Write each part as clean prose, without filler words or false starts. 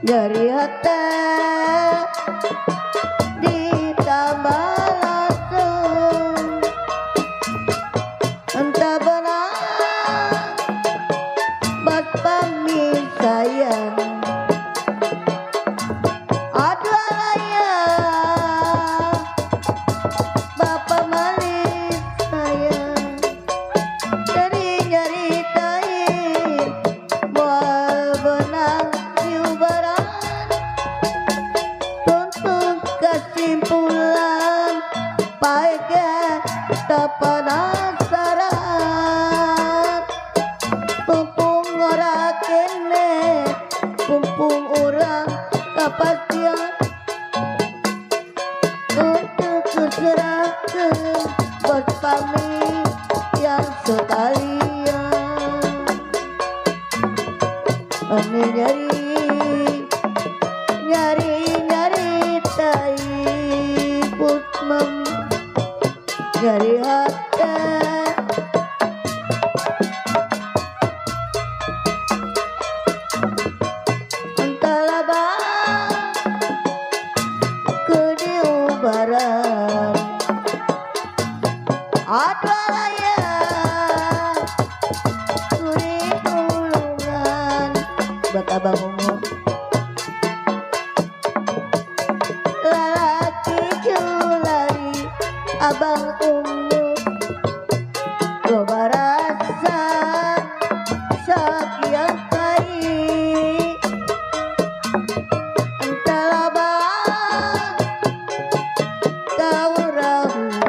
dari hati ditambah langsung entah benar buat pamit sayang aduh ya bapak malik sayang dari nyaritain moal benang yubaran tuntut kesimpulan paike tak penasaran pumpung ora kene pumpung orang kepastian untuk keserahkan buat kami yang sekalian ane nyari tai put mami nyari hati entahlah bang ke diubaran aduh ya suri tulungan buat abang ungu lalaki julari abang ungu loba rasa sekian kali entahlah bang kau rahula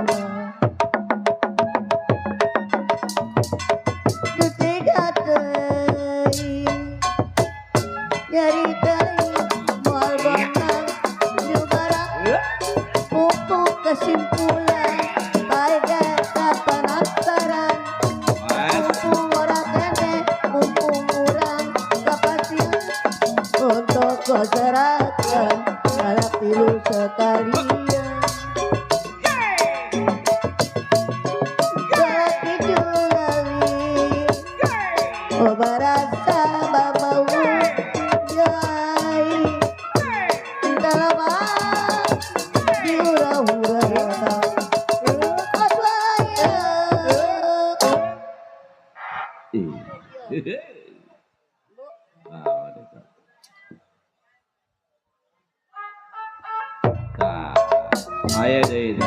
dutiga teuing nyari teuing moal benang yubaran pupuk kesimpulan paike tak penasaran mumpung ora kene mumpung urang kapasian untuk keserahkan salah tilu sekalian lelaki julali loba rasa babau jai entahlah bang diura-ura Ayo deh.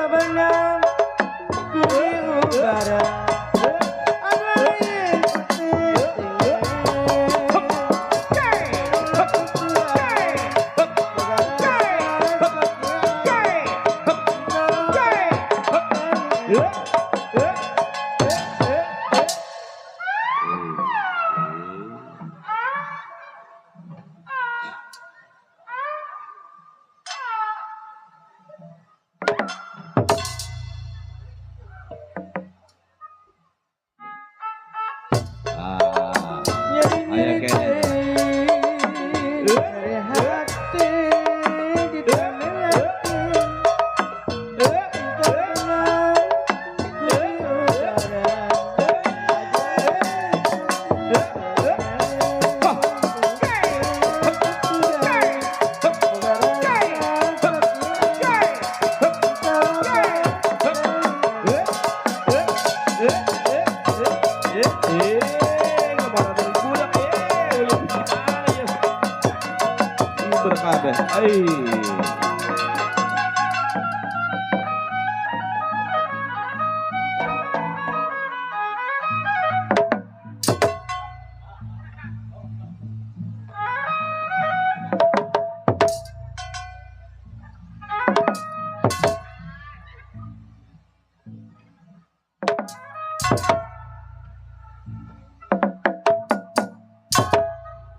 Benar ku diubara.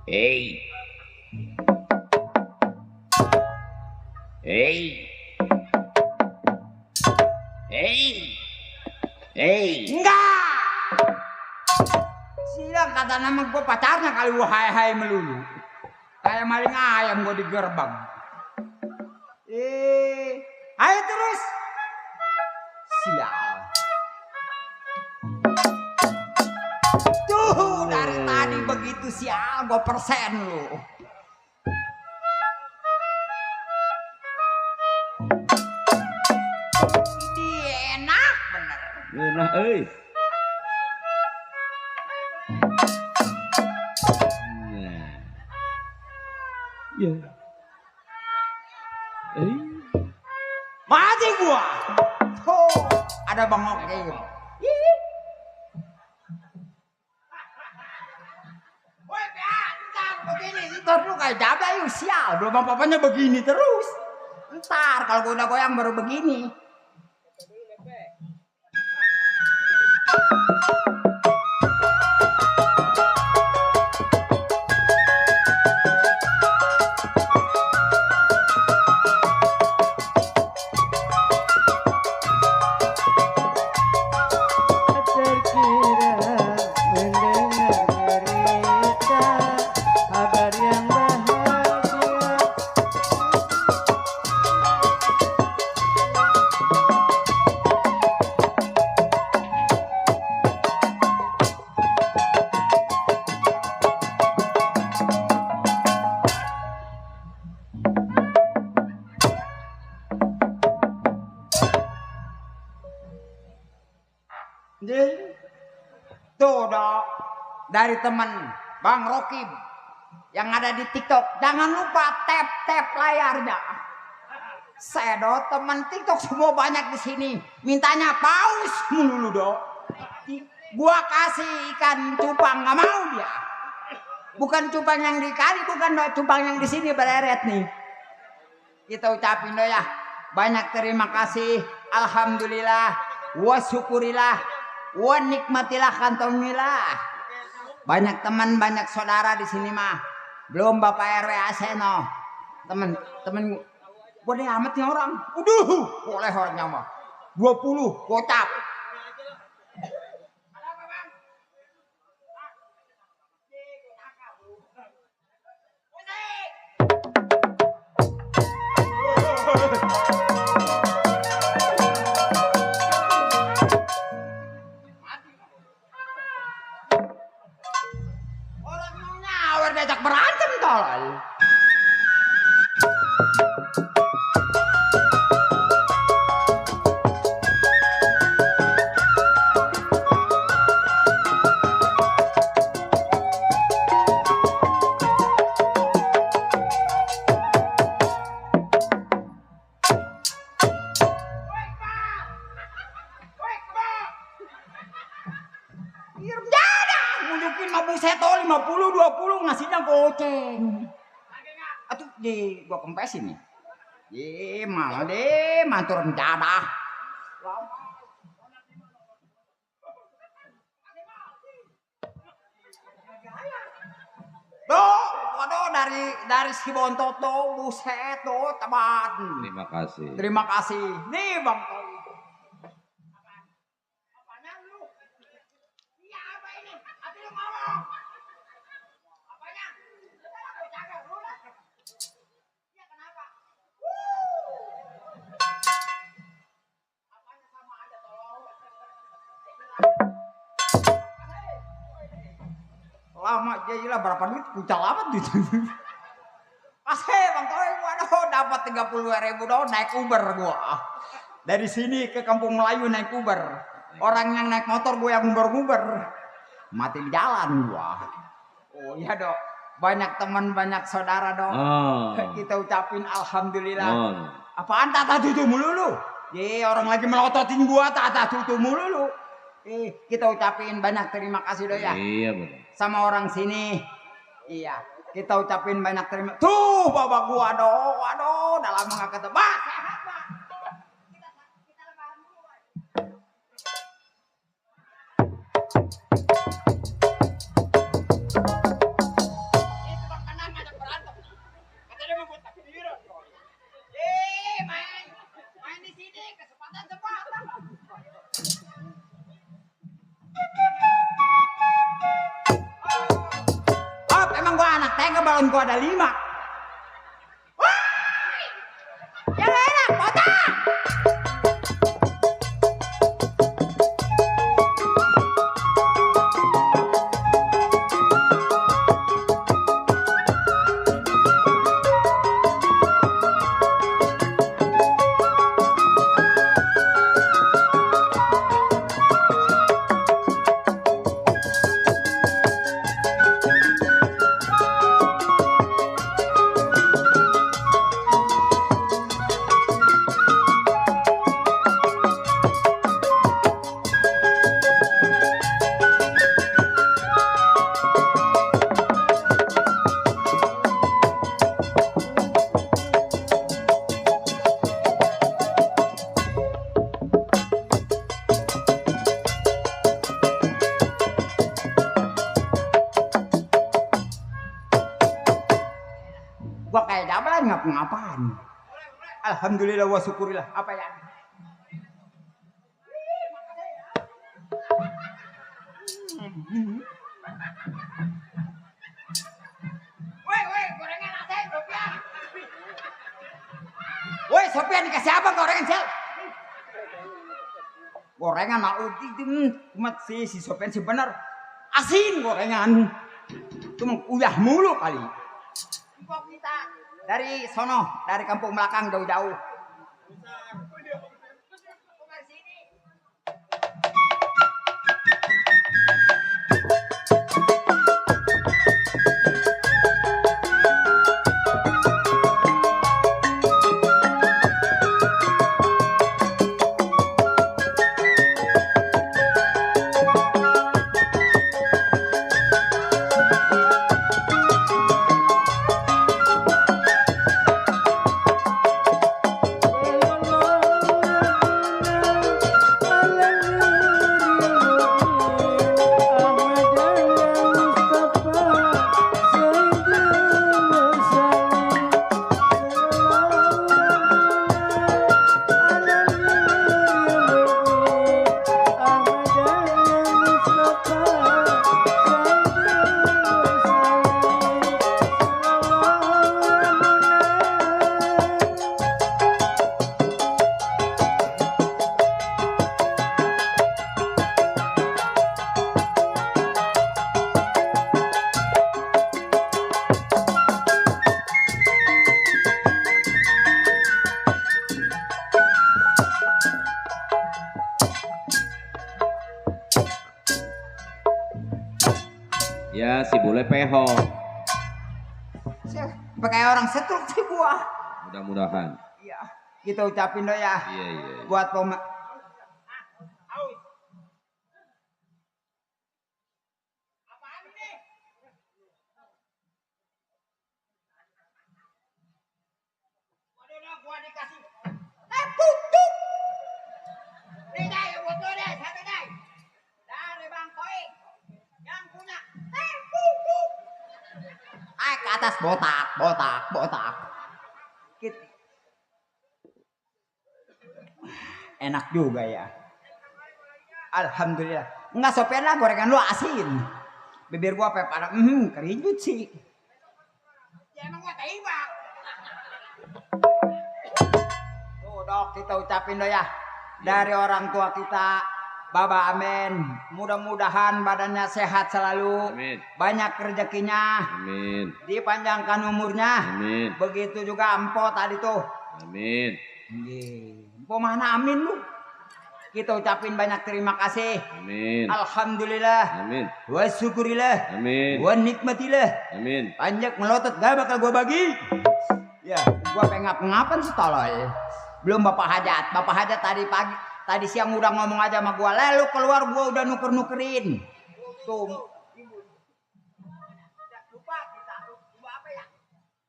Hey. Hey. Hey. Hey. Enggak. Silang kata nama gue pacarnya kali gue hai-hai melulu. Kayak maling ayam gue di gerbang. Ayo terus. Sial. Tuh dari tadi begitu sial gue persen lu. Ini enak bener. Enak euy. Nah. Ya. Mati gua. Tuh ada Bang Oke. Ih. Woi, entar begini, ntar lu kayak jabla yuk sial. Belum apa-apanya begini terus. Ntar kalau gua udah goyang baru begini. Terkira mendengar berita kabar yang bahagia. Tuh dok, dari teman Bang Rokib yang ada di TikTok, jangan lupa tap layarnya. Sedo teman TikTok semua banyak di sini, mintanya paus melulu dok. Gua kasih ikan cupang nggak mau dia, bukan cupang yang di kali, bukan dok, cupang yang di sini bereret nih. Kita ucapin dok ya, banyak terima kasih, alhamdulillah, wa syukurillah. Wah nikmatilah kantongilah. Banyak teman, banyak saudara di sini mah. Belum Bapak RW Aseno. Temen boleh amat nih orang. Boleh orangnya mah. 20 gocap. Diajak berantem tolol. Nunjukin mah buset 50 20 ngasihnya goceng. Atuh di gua kempesin nih. Ye malah deh mantur mendadah. Tuh, waduh dari si Bontoto buset tuh teman. Terima kasih. Terima kasih. Nih Bang Toy. Lama aja berapa duit kucal amat duit. Pas Bang Toy, waduh dapat 30.000 doang naik Uber gua. Dari sini ke Kampung Melayu naik Uber. Orang yang naik motor gua yang nguber-nguber. Mati di jalan gua. Oh iya dok. Banyak teman, banyak saudara dok. Kita ucapin alhamdulillah. Apaan tata tutu mulu lu? Ye orang lagi melototin gua tata tutu mulu lu. Kita ucapin banyak terima kasih dok ya. Iya benar. Sama orang sini. Iya, kita ucapin banyak terima. Tuh bapak gua dok. Waduh, udah lama gak ketemu. Sehat, Pak. Kita lebaran dulu, Pak. Itu Bang Kanang ngajak berantem. Katanya mau buat takbiran. Main di sini kesempatan. Emang gua anak tega balon gua ada 5. Woi! Yang enak, potong! pengapaan. Alhamdulillah wa syukurillah. Apa ya? Woi, gorengan ada Sofian. Woi, Sofian dikasih apa gorengan, Sel? Gorengan mau umat si Sofian si bener. Asin gorengan. Cuma uyah mulu kali. Impok kita dari sono, dari kampung belakang jauh-jauh. Ya si bule peho. Pakai orang setruk sih gua. Mudah-mudahan. Iya. Kita ucapin do ya. Iya. Buat ke atas botak. Enak juga ya. Alhamdulillah. Enggak Sofian lah gorengan lu asin. Bibir gua apa pada kerinjut sih. Ya emang gua tiba. Tuh dok kita ucapin do ya. Dari orang tua kita Baba amin. Mudah-mudahan badannya sehat selalu. Amin. Banyak rezekinya. Amin. Dipanjangkan umurnya. Amin. Begitu juga Empo tadi tuh. Amin. Empo mana amin lu. Kita ucapin banyak terima kasih. Amin. Alhamdulillah. Amin. Wa syukurillah. Amin. Wa nikmatillah. Amin. Panjang melotot gak bakal gua bagi. Ya, gua pengap-pengapan sih tolol. Belum Bapak Hajat tadi siang udah ngomong aja sama gua, lalu keluar gua udah nuker-nukerin. Tuh. Lupa kita. Lupa apa ya?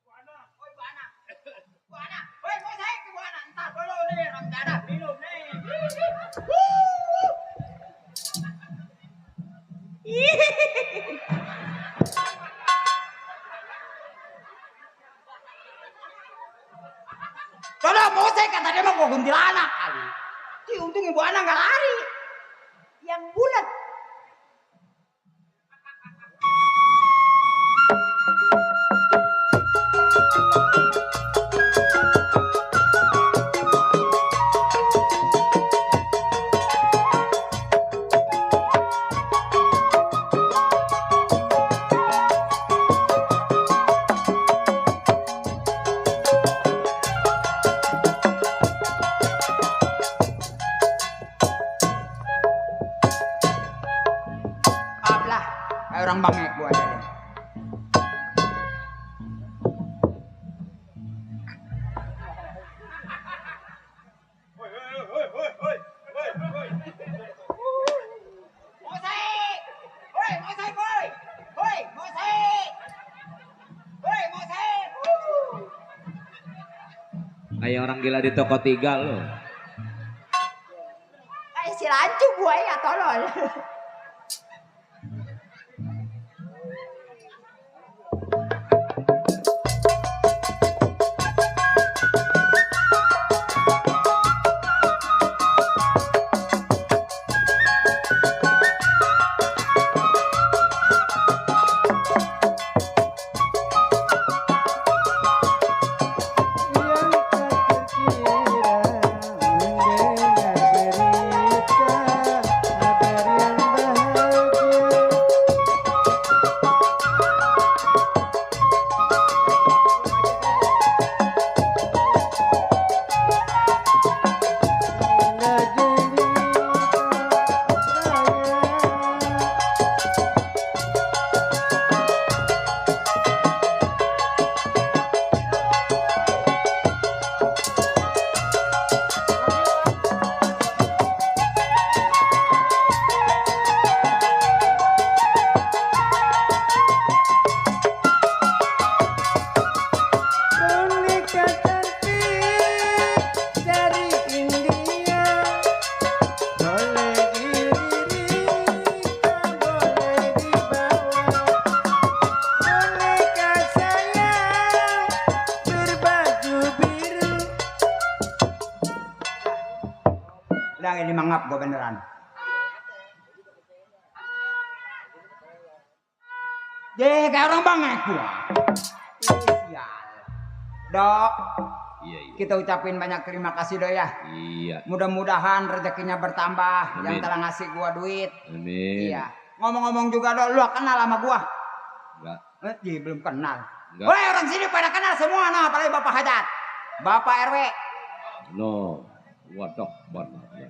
Buana. Oi buana. Buana. Oi mau saya ke buana. Entar dulu nih, Ramdana minum nih. Kalau mau saya kata dia mau gua kuntilanak kali. Untung ibu anak nggak lari, yang bulat. Orang bangek gua aja deh. Kayak orang gila di toko 3 loh. Si lancu gua ya tolol. Udah ini mangap gua beneran. Kayak orang bangek gua. Sial. Dok, Iya, iya. kita ucapin banyak terima kasih Dok ya. Iya. Mudah-mudahan rezekinya bertambah. Amin. Yang telah ngasih gua duit. Amin. Iya. Ngomong-ngomong juga Dok, lu kenal sama gua? Enggak. Iya belum kenal. Enggak. Woi orang sini pada kenal semua, nah apalagi Bapak Hajat, Bapak RW. No. Waduh, benar. Ya.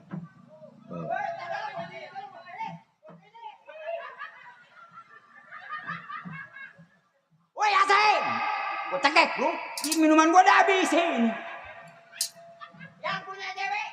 Woi Asen, gua cekek lu, ini minuman gua udah habisin. Yang punya cewek.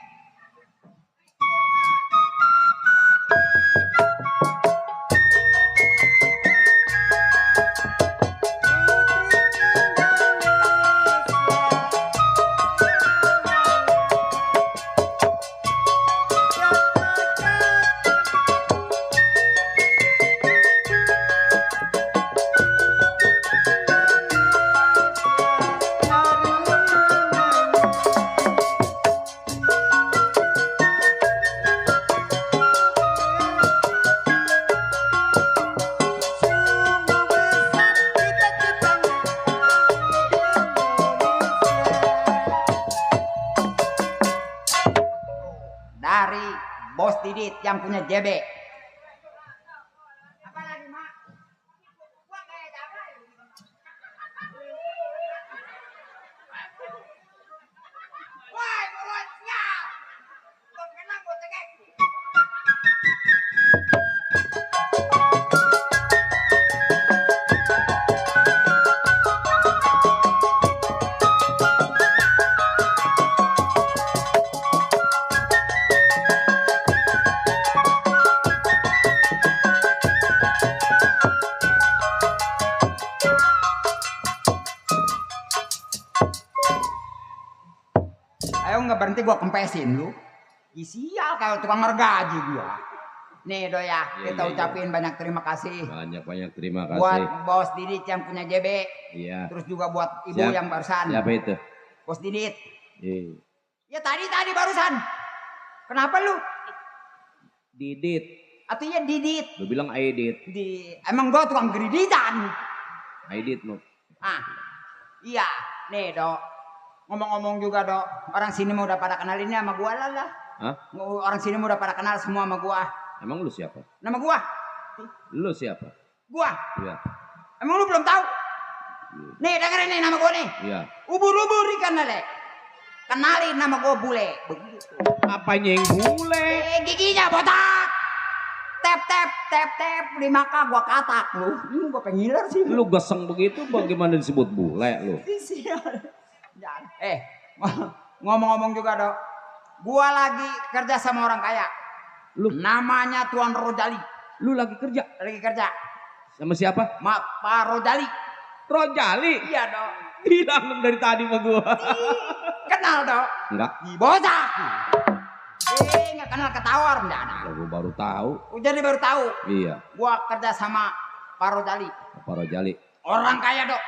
Dari Bos Didit yang punya JB. Apa lagi, Mak? Gua kayak apa? Woi, mulutnya. Gua kena gua cekek. Ayo nggak berhenti gua kempesin lu. Sial kalau tukang gergaji gua. Nih Do ya, Iya, kita iya, ucapin banyak terima kasih Banyak terima kasih. buat Bos Didit yang punya JB. Iya. Terus juga buat ibu Siap. yang barusan. Siapa itu? Bos Didit. Iya. Ya tadi barusan. Kenapa lu? Didit. Artinya Didit. Lu bilang Aidit. Emang gua tukang geriditan. Aidit lu. Ah. Iya, nih Dok. Ngomong-ngomong juga Dok, orang sini mau udah pada kenal ini sama gua lah. Hah? Orang sini mau udah pada kenal semua sama gua. Emang lu siapa? Nama gua. Lu siapa? Gua. Iya. Emang lu belum tahu? Nih dengerin nih nama gua nih. Iya. Ubur-ubur ikan lele. Kenalin nama gua Bule. Begitu. Apanya yang bule? Giginya botak. Tep di maka gua katak lu. Ini gua pengiler sih. Lu geseng begitu bagaimana disebut bule lu? Sial. Jangan. Ngomong-ngomong juga Dok. Gua lagi kerja sama orang kaya. Lu Namanya Tuan Rojali. lu lagi kerja Lagi kerja. sama siapa? Pak Rojali. Rojali. Iya Dok. Hilang dari tadi sama gua. Kenal Dok. Enggak. Bocah. Nggak kenal ketawar enggak ada. Ya, gua baru tahu. Jadi baru tahu. Iya. Gua kerja sama Pak Rojali. Pak Rojali. Orang kaya Dok.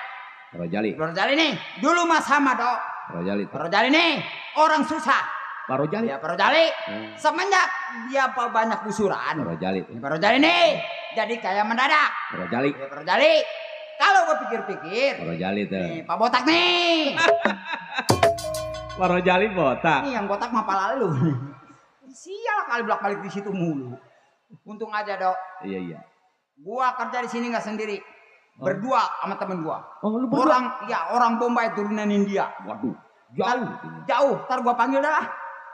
Rojali. Pak Rojali nih dulu mas sama Dok. Rojali. Pak Rojali nih orang susah. Pak Rojali. Ya Pak Rojali. Semenjak dia banyak kusuran. Pak Rojali. Pak Rojali nih jadi kaya mendadak. Pak Rojali. Ya Pak Rojali. Kalau gue pikir-pikir. Pak Rojali tuh. Nih Pak Botak nih. Pak Rojali botak. Nih yang botak mah pala lu. Sial kali bolak-balik di situ mulu. Untung aja Dok. Iya. Gua kerja di sini nggak sendiri. Berdua sama temen gua. Oh, lu berdua? Orang Bombay turunan India. Waduh, jauh. Jauh. Ntar gua panggil dah.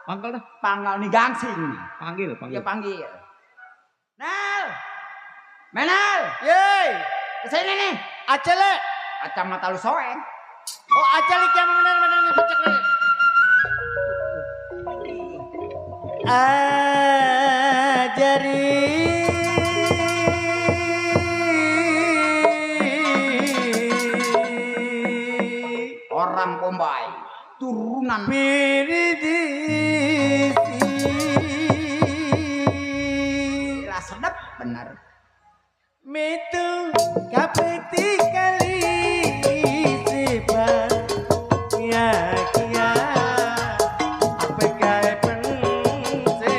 Panggil dah. Panggal nih gangsing nih. Panggil. Dia panggil. Nel. Menel. Yeay, Kesini nih. acele. Kacamata lu soeng. Oh, acele yang benar-benar ngecek nih. Ajari Orang Bombay. Turunan. Gila sedap bener. Mitu kapeti kali sifat ya kia apa kaya pense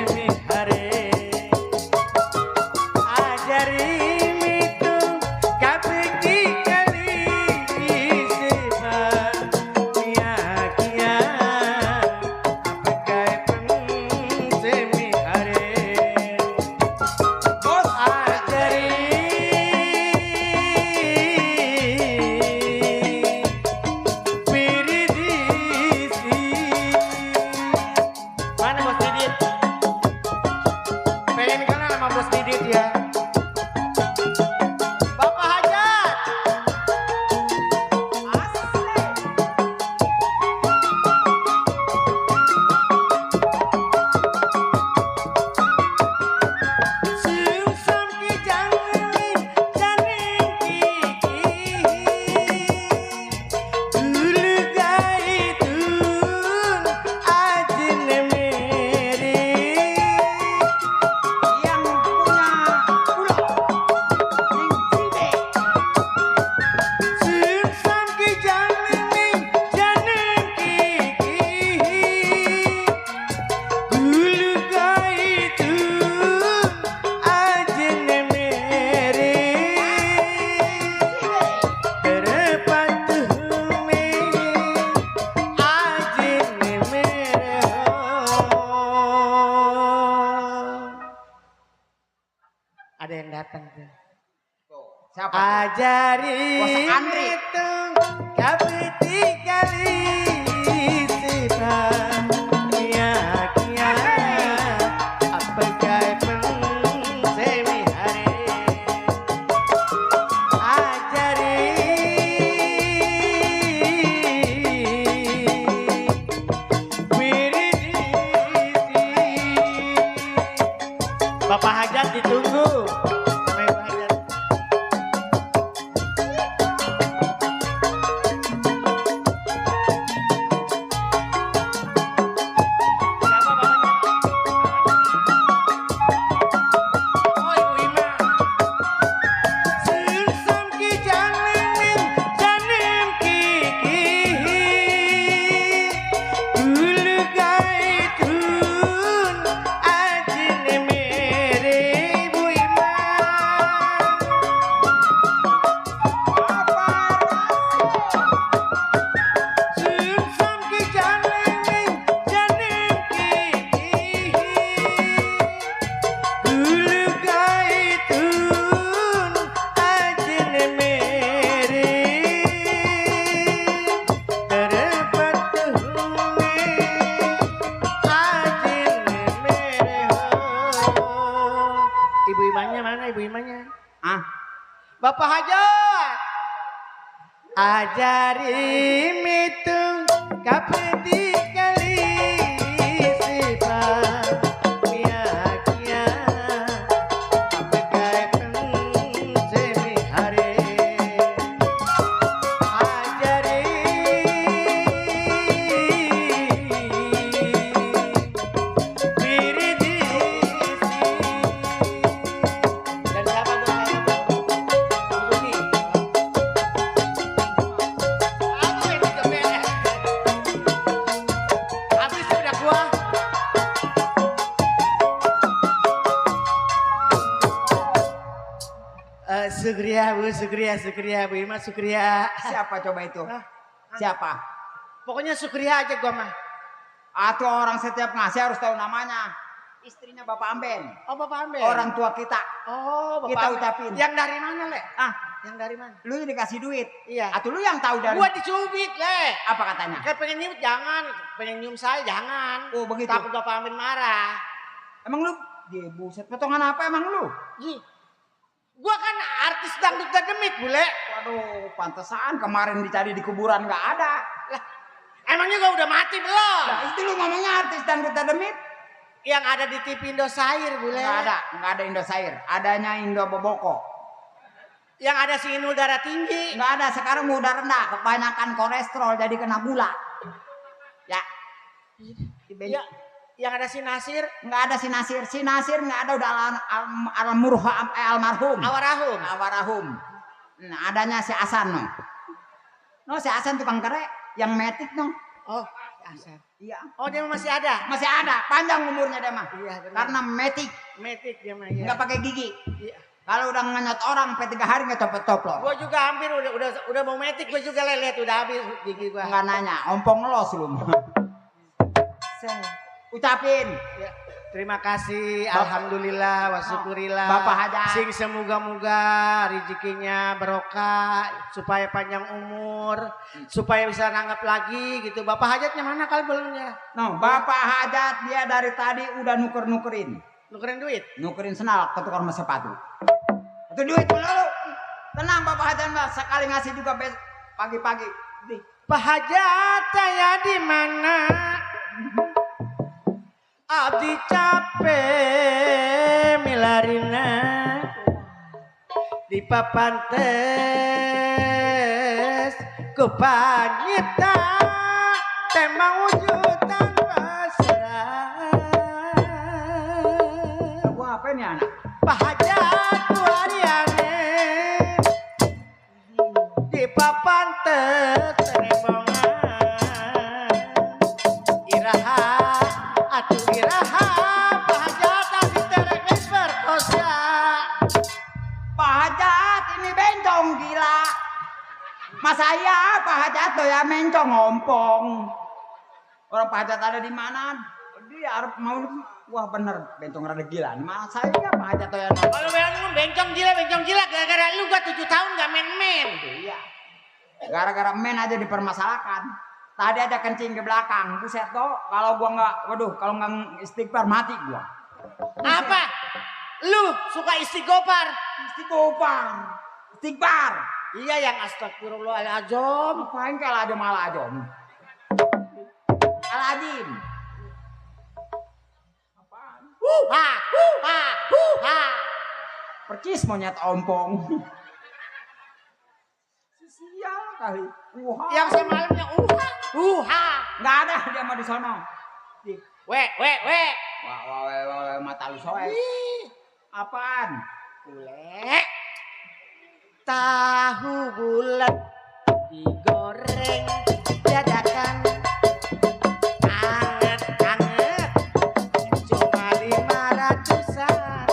Ada yang datang tuh. Siapa? tuh? Ajari Bos Andri. itu kapiti kali sifat kia kia apa kai peng semi hari ajari wiridi Bapak Hajat ditunggu. Bapak Hajat. Siapa bapaknya? Oh, Ibu Ima. Sungsum ki janim janim kiki. Dulu gaitun ajine mere Ibu Ima. Sungsum ki janim janim kiki. Dulu gaitun ajine mere terpatuhune ajine mere ho. Ibu Imanya mana Ibu Imanya? Ah, Bapak Hajat. Ajari itu kapiti kali sifat kia kia apa kai peng semi hari ajari wiridi dan siapa tuh saya Budi. Aku yang dicopet. Habis sudah gua. Sugriya Bu, Sugriya Bu Ima, Sugriya. siapa coba itu? Hah? Siapa? Pokoknya Sugriya aja gua mah. Atau orang setiap ngasih harus tahu namanya. Istrinya Bapak Amben. Oh Bapak Ambil. Orang tua kita. Oh Bapak Kita Ambil. ucapin. Yang dari mana Le? Ah, Yang dari mana? lu dikasih duit. Iya. Atau lu yang tahu dari Gua dicubit Le. apa katanya? Kayak pengen nyium jangan, pengen nyium saya jangan. Oh, begitu. Takut Bapak Amin marah. Emang lu dia buset potongan apa emang lu? Ih, gua kan artis dangdut dan demit bule. Waduh, pantesan kemarin dicari di kuburan nggak ada. Lah, emangnya gua udah mati belum? Nah, itu lu ngomongnya artis dangdut dan demit? Yang ada di TV Indosiar bule. Nggak ada Indosiar. Adanya Indo Boboko. Yang ada si Inul darah tinggi. Nggak ada, sekarang udah rendah, kebanyakan kolesterol jadi kena gula. Ya. Ya, yang ada si Nasir. Nggak ada si Nasir nggak ada, udah almarhum. Awarahum. Awarahum. Nah, adanya si Hasan no. No, si Hasan tukang kere yang metik no. Oh, Asar. Iya. Oh, dia masih ada. Masih ada, panjang umurnya dia mah. Iya, benar. Karena metik, Metik dia mah. Iya. nggak pakai gigi. Iya. Kalau udah ngenyot orang sampai 3 hari nggak copot-copot. Gua juga hampir udah mau metik, gua juga lelet udah habis gigi gua. Nggak nanya, ompong los lu. Ucapin. Ya, terima kasih, alhamdulillah, wa syukurillah. Bapak Hajat. Sing semoga-moga rezekinya barokah, supaya panjang umur, supaya bisa nanggap lagi gitu. Bapak Hajatnya mana kali belumnya? No, Bapak Hajat dia dari tadi udah nuker-nukerin. Nukerin duit? Nukerin senal ke tukang sepatu. Itu duit dulu. Tenang Bapak Hajat Mbak, sekali ngasih juga pagi-pagi. Nih. Pak Hajat saya di mana? Abdi capek milarina di papan tes kupanyipta tembang wujudan pasrah. Gua apa nih anak? Pak Hajat wariane di papan tes terembongan iraha atuh iraha Pak Hajat asik terek berkosa. Pak Hajat ini bencong gila. Mas saya Pak Hajat tuh ya mencong ngompong. Orang Pak Hajat ada di mana? Dia harus mau Wah bener, bencong rada gila. Malah saya apa aja tuh ya. Kalau bencong gila gara-gara lu gua 7 tahun gak main-main. Iya. Gara-gara main aja dipermasalahkan. Tadi ada kencing di belakang. Buset tuh, kalau gua nggak, waduh, kalau nggak istighfar mati gua. Apa? Lu suka istighfar? Istighfar. Iya yang astagfirullahaladzim. Ngapain kalau ada malah ajom? Aladin. Huha. Percis monyet ompong. Sial kali. Yang semalamnya huha. Nggak ada dia mau di sono. We. Wah, mata lu soek. Apaan? Bule. Tahu bulat digoreng dadakan. Anget. Cuma 500-an.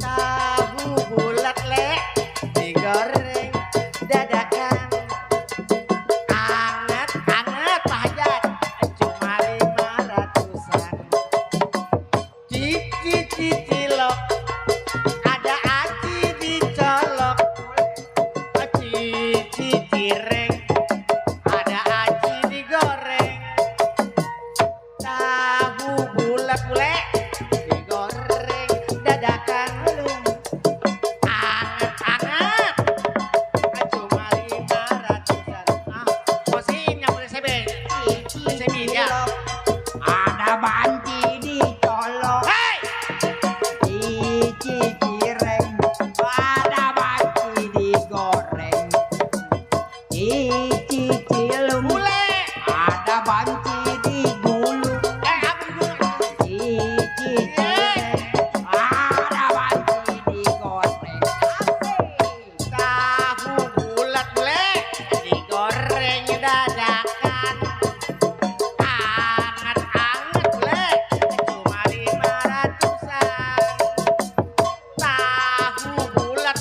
Tahu bulat digoreng dadakan. Anget Pak Hajat. Cuma 500-an. Cilok. Ada aci dicolok. Cici cireng. Ada aci digoreng. Tahu bulat digoreng dadakan. Anget. Cuma 500-an. Kosin yang boleh sebe. Sebe ya. Ada banci dicolok. Hei! Cici cireng. Ada banci digoreng. Cici cilung. Bule. Ada banci digulung. Apa dulu? Cici cireng. Ada banci digoreng. Asik. Tahu bulat digoreng dadakan. Anget cuma 500-an. Tahu bulat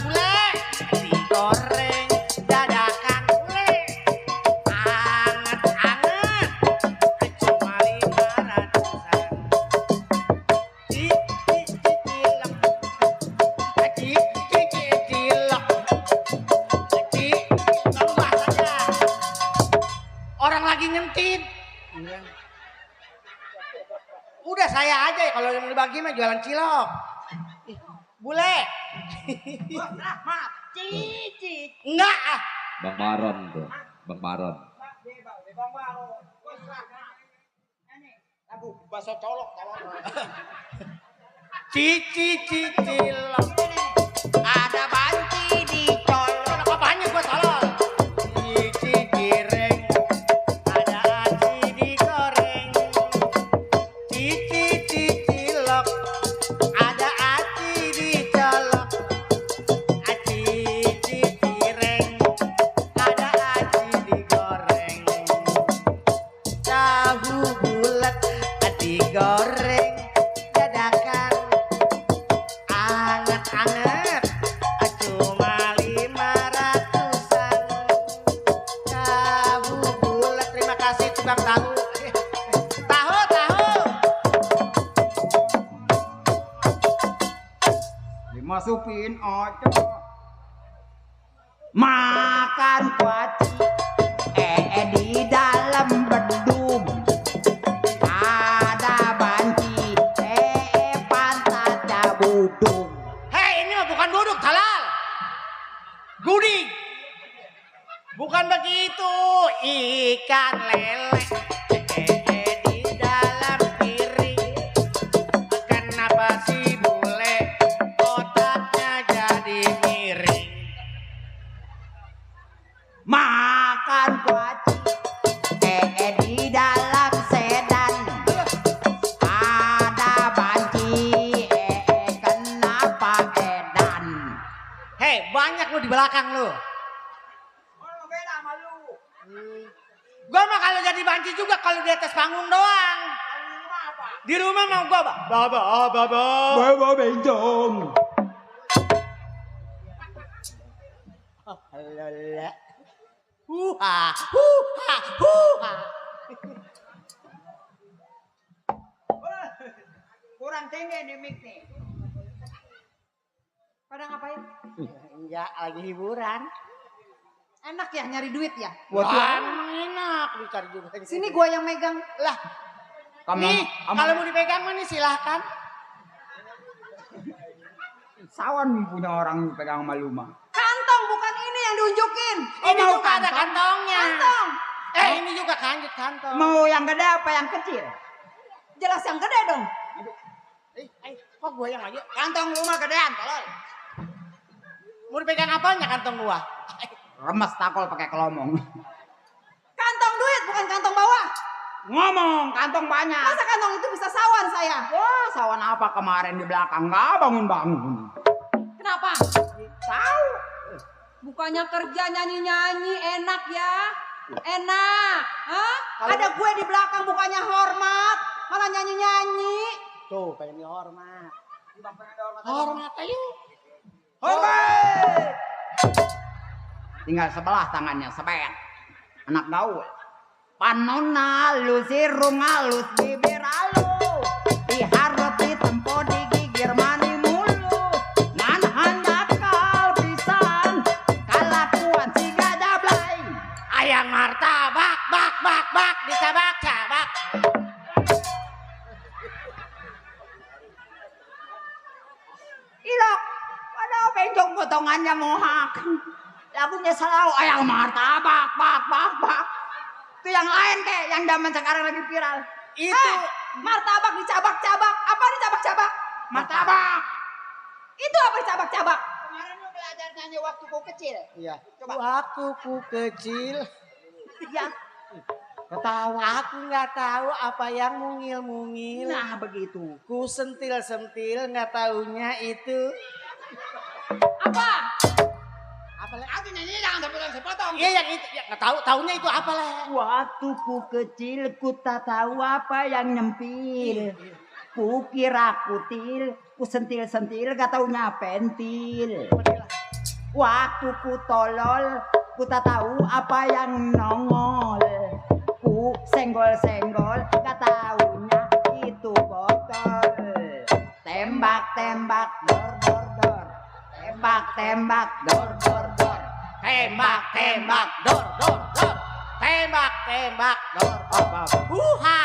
digoreng dadakan. Anget cuma 500-an. Orang lagi ngentit. Udah saya aja ya kalau yang dibagi mah jualan cilok. Ih, bule. Rahmat. Cici. Enggak ah. Bang Maron tuh. Bang Maron. Lagu bakso colok tolong. Cilok. Ada banci dicolok. Apa banyak gua tolong. Cici cireng. Ada aci digoreng. Cici cilok. Ada aci dicolok. Aci cireng. Ada aci digoreng. Tahu bulat digoreng dadakan. Anget cuma 500-an. Tahu bulat. Terima kasih tukang tahu. Tahu. Dimasukin aja. Makan kuaci. Di dalam bedung. Ada banci. Pantat budung. Hei, ini mah bukan duduk, halal. Guding. Bukan begitu. Ikan lele di dalam piring. Kenapa sih bule otaknya jadi miring? Makan kuaci. Di dalam sedan. Ada banci. Kenapa edan? Hei, banyak lu di belakang lu. Beda sama lu. Gua mah kalau jadi banci juga kalau di atas panggung doang. Di rumah mau gua, Baba. Bawa bencong. Lala. Huha. kurang tinggi nih mic nih. Pada ngapain? Enggak, lagi hiburan. Enak ya nyari duit ya? Wah, emang enak dicari juga. Sini gua yang megang. Lah, Kamu, nih, kalau mau dipegang mah nih silahkan. sawan punya orang pegang malu mah. Kantong bukan ini yang diunjukin. Ini mau juga ada kantong? kantongnya. Kantong. Ini juga kanjut kantong. Mau yang gede apa yang kecil? Jelas yang gede dong. Kok gua yang aja? Kantong rumah gedean, tolol. Mau dipegang apanya kantong gua? Remes takol pakai kelomong. Kantong duit bukan kantong bawah. Ngomong, kantong banyak. Masa kantong itu bisa sawan saya? Wah, sawan apa kemarin di belakang? Nggak bangun-bangun. Kenapa? Tahu. Bukannya kerja nyanyi-nyanyi enak ya? Enak. Hah? Ada gue di belakang bukannya hormat, malah nyanyi-nyanyi. Tuh, pengen dihormat. Hormat ayo. Hormat. Tinggal sebelah tangannya, sepet. Anak gaul. Panona halus, irung halus, bibir halus. Diharap ditempo, digigir mani mulus. Nan hanya kal pisan, kalakuan si gajah blay. Ayam martabak, bak, ditabak-tabak. Ilok, pada pencong potongannya mohak. Lagunya selalu ayam martabak, bak. Itu yang lain kek, yang zaman sekarang lagi viral. Itu Martabak dicabak-cabak. Apa dicabak-cabak? Martabak. Itu apa dicabak-cabak? Kemarin lu belajar nyanyi waktu ku kecil. iya. Coba. Waktu ku kecil, Ya. Ketawa. aku nggak tahu apa yang mungil-mungil. Nah begitu. Ku sentil-sentil nggak taunya itu. Apa? Apa leh? Aku nyanyi jangan sepotong. Iya yang itu, ya nggak tahu. Taunya itu apa leh? Waktu ku kecil ku tak tahu apa yang nyempil. Ku kira kutil, ku sentil-sentil gak taunya pentil. Waktu ku tolol, ku tak tahu apa yang nongol. Ku senggol-senggol, gak taunya itu botol. Tembak-tembak, dor. Tembak-tembak, dor. Tembak, dor. Tembak, dor. Apa? Huha.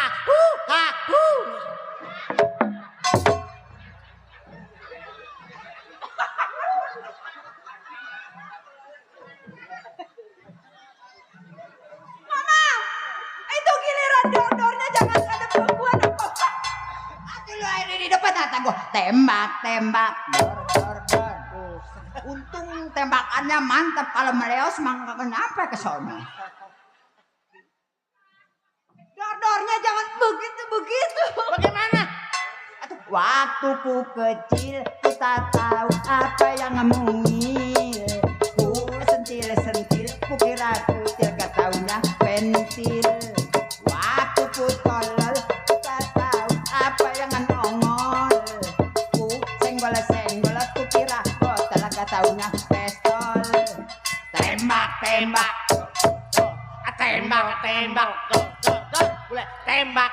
Mama, itu giliran dor-dornya jangan ada perempuan apa? Aduh lu air di depan kata gua. Tembak, dor. Untung tembakannya mantap, kalau meleos mah kenapa ke sono. Dor-dornya jangan begitu. Bagaimana? Waktu ku kecil ku tak tahu apa yang mungil. Ku sentil, ku kira kutil gak taunya pentil. Waktu ku tolol ku tak tahu apa yang nongol. Ku senggol, ku kira botol gak taunya pistol. Tembak, Tembak, dor. Boleh tembak,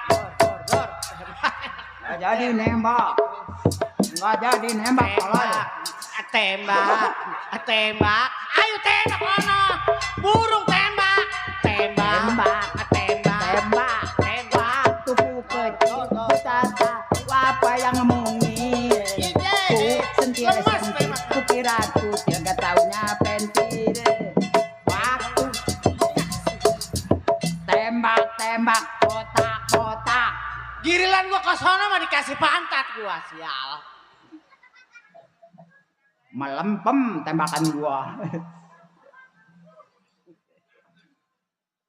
dor. nggak jadi nembak. Tolol. Tembak. Ayo tembak ono. Burung tembak. Tembak. Waktu ku kecil ku tak tahu apa yang mungil. Ku sentil, ku kira kutil gak taunya pentil. Waktu tembak, kotak. Girilan gua ke sono mah dikasih pantat gua, sial. Melempem tembakan gua.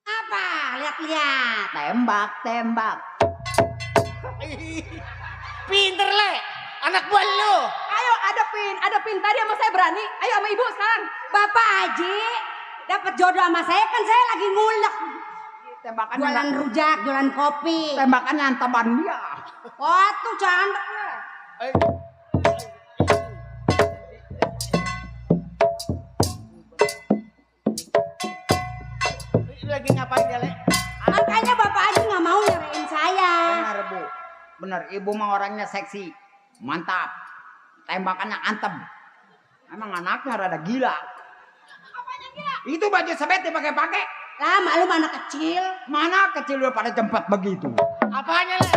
Apa? Lihat-lihat. Tembak. Pinter le, anak buah lu. Ayo ada pin tadi sama saya berani. Ayo sama ibu sekarang. Bapak Haji dapat jodoh sama saya kan saya lagi ngulek. Tembakannya Jualan rujak, jualan kopi. tembakannya antaman dia. Wah tuh cantik. Lagi ngapain dia le? Makanya Bapak Haji nggak mau nyerahin saya. Benar Bu. bener. Ibu mah orangnya seksi, mantap. Tembakannya antem. Emang anaknya rada gila. Apanya gila? Itu baju sebet dipakai-pakai. Lah, maklum anak kecil. Mana kecil udah pada jempet begitu. Apanya le?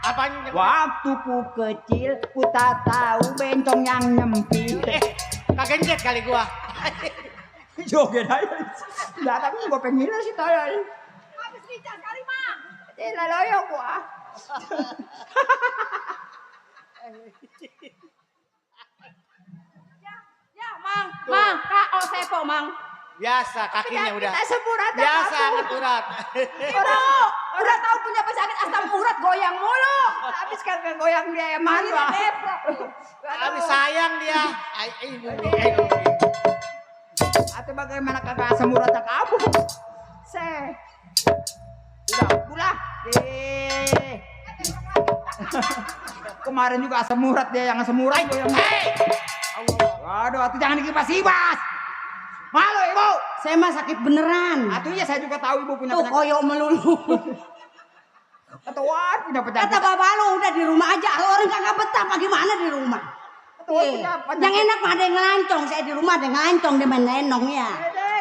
Apanya? Waktu ku kecil, ku tak tahu bencong yang nyempil. Kagencet kali gua. Joget aja. Nggak tahu gua pengen sih tolol. Habis dicas kali, Mang. Tidak loyo gua. Ya, Mang. Mang, K.O. Sepo, Mang. Biasa kakinya udah. Kita semurat Biasa angkat urat. Udah tahu punya penyakit asam urat goyang mulu. Habis kagak goyang dia emang. Akhirnya deprok. Habis sayang dia. Atau bagaimana kagak asam uratnya kamu? Udah, pulang. Kemarin juga asam urat dia yang asam urat goyang. Waduh, atuh jangan dikipas-kipas. Malu ibu. Saya mah sakit beneran. Atuh ya saya juga tahu ibu punya Tuh penyakit. koyok melulu. Ketuan punya penyakit. Kata bapak lu udah di rumah aja. Kalau orang kagak betah bagaimana di rumah? Ketuan Iya. punya penyakit. Yang enak mah ada yang ngelancong. Saya di rumah ada yang ngelancong. Dia main lenong ya.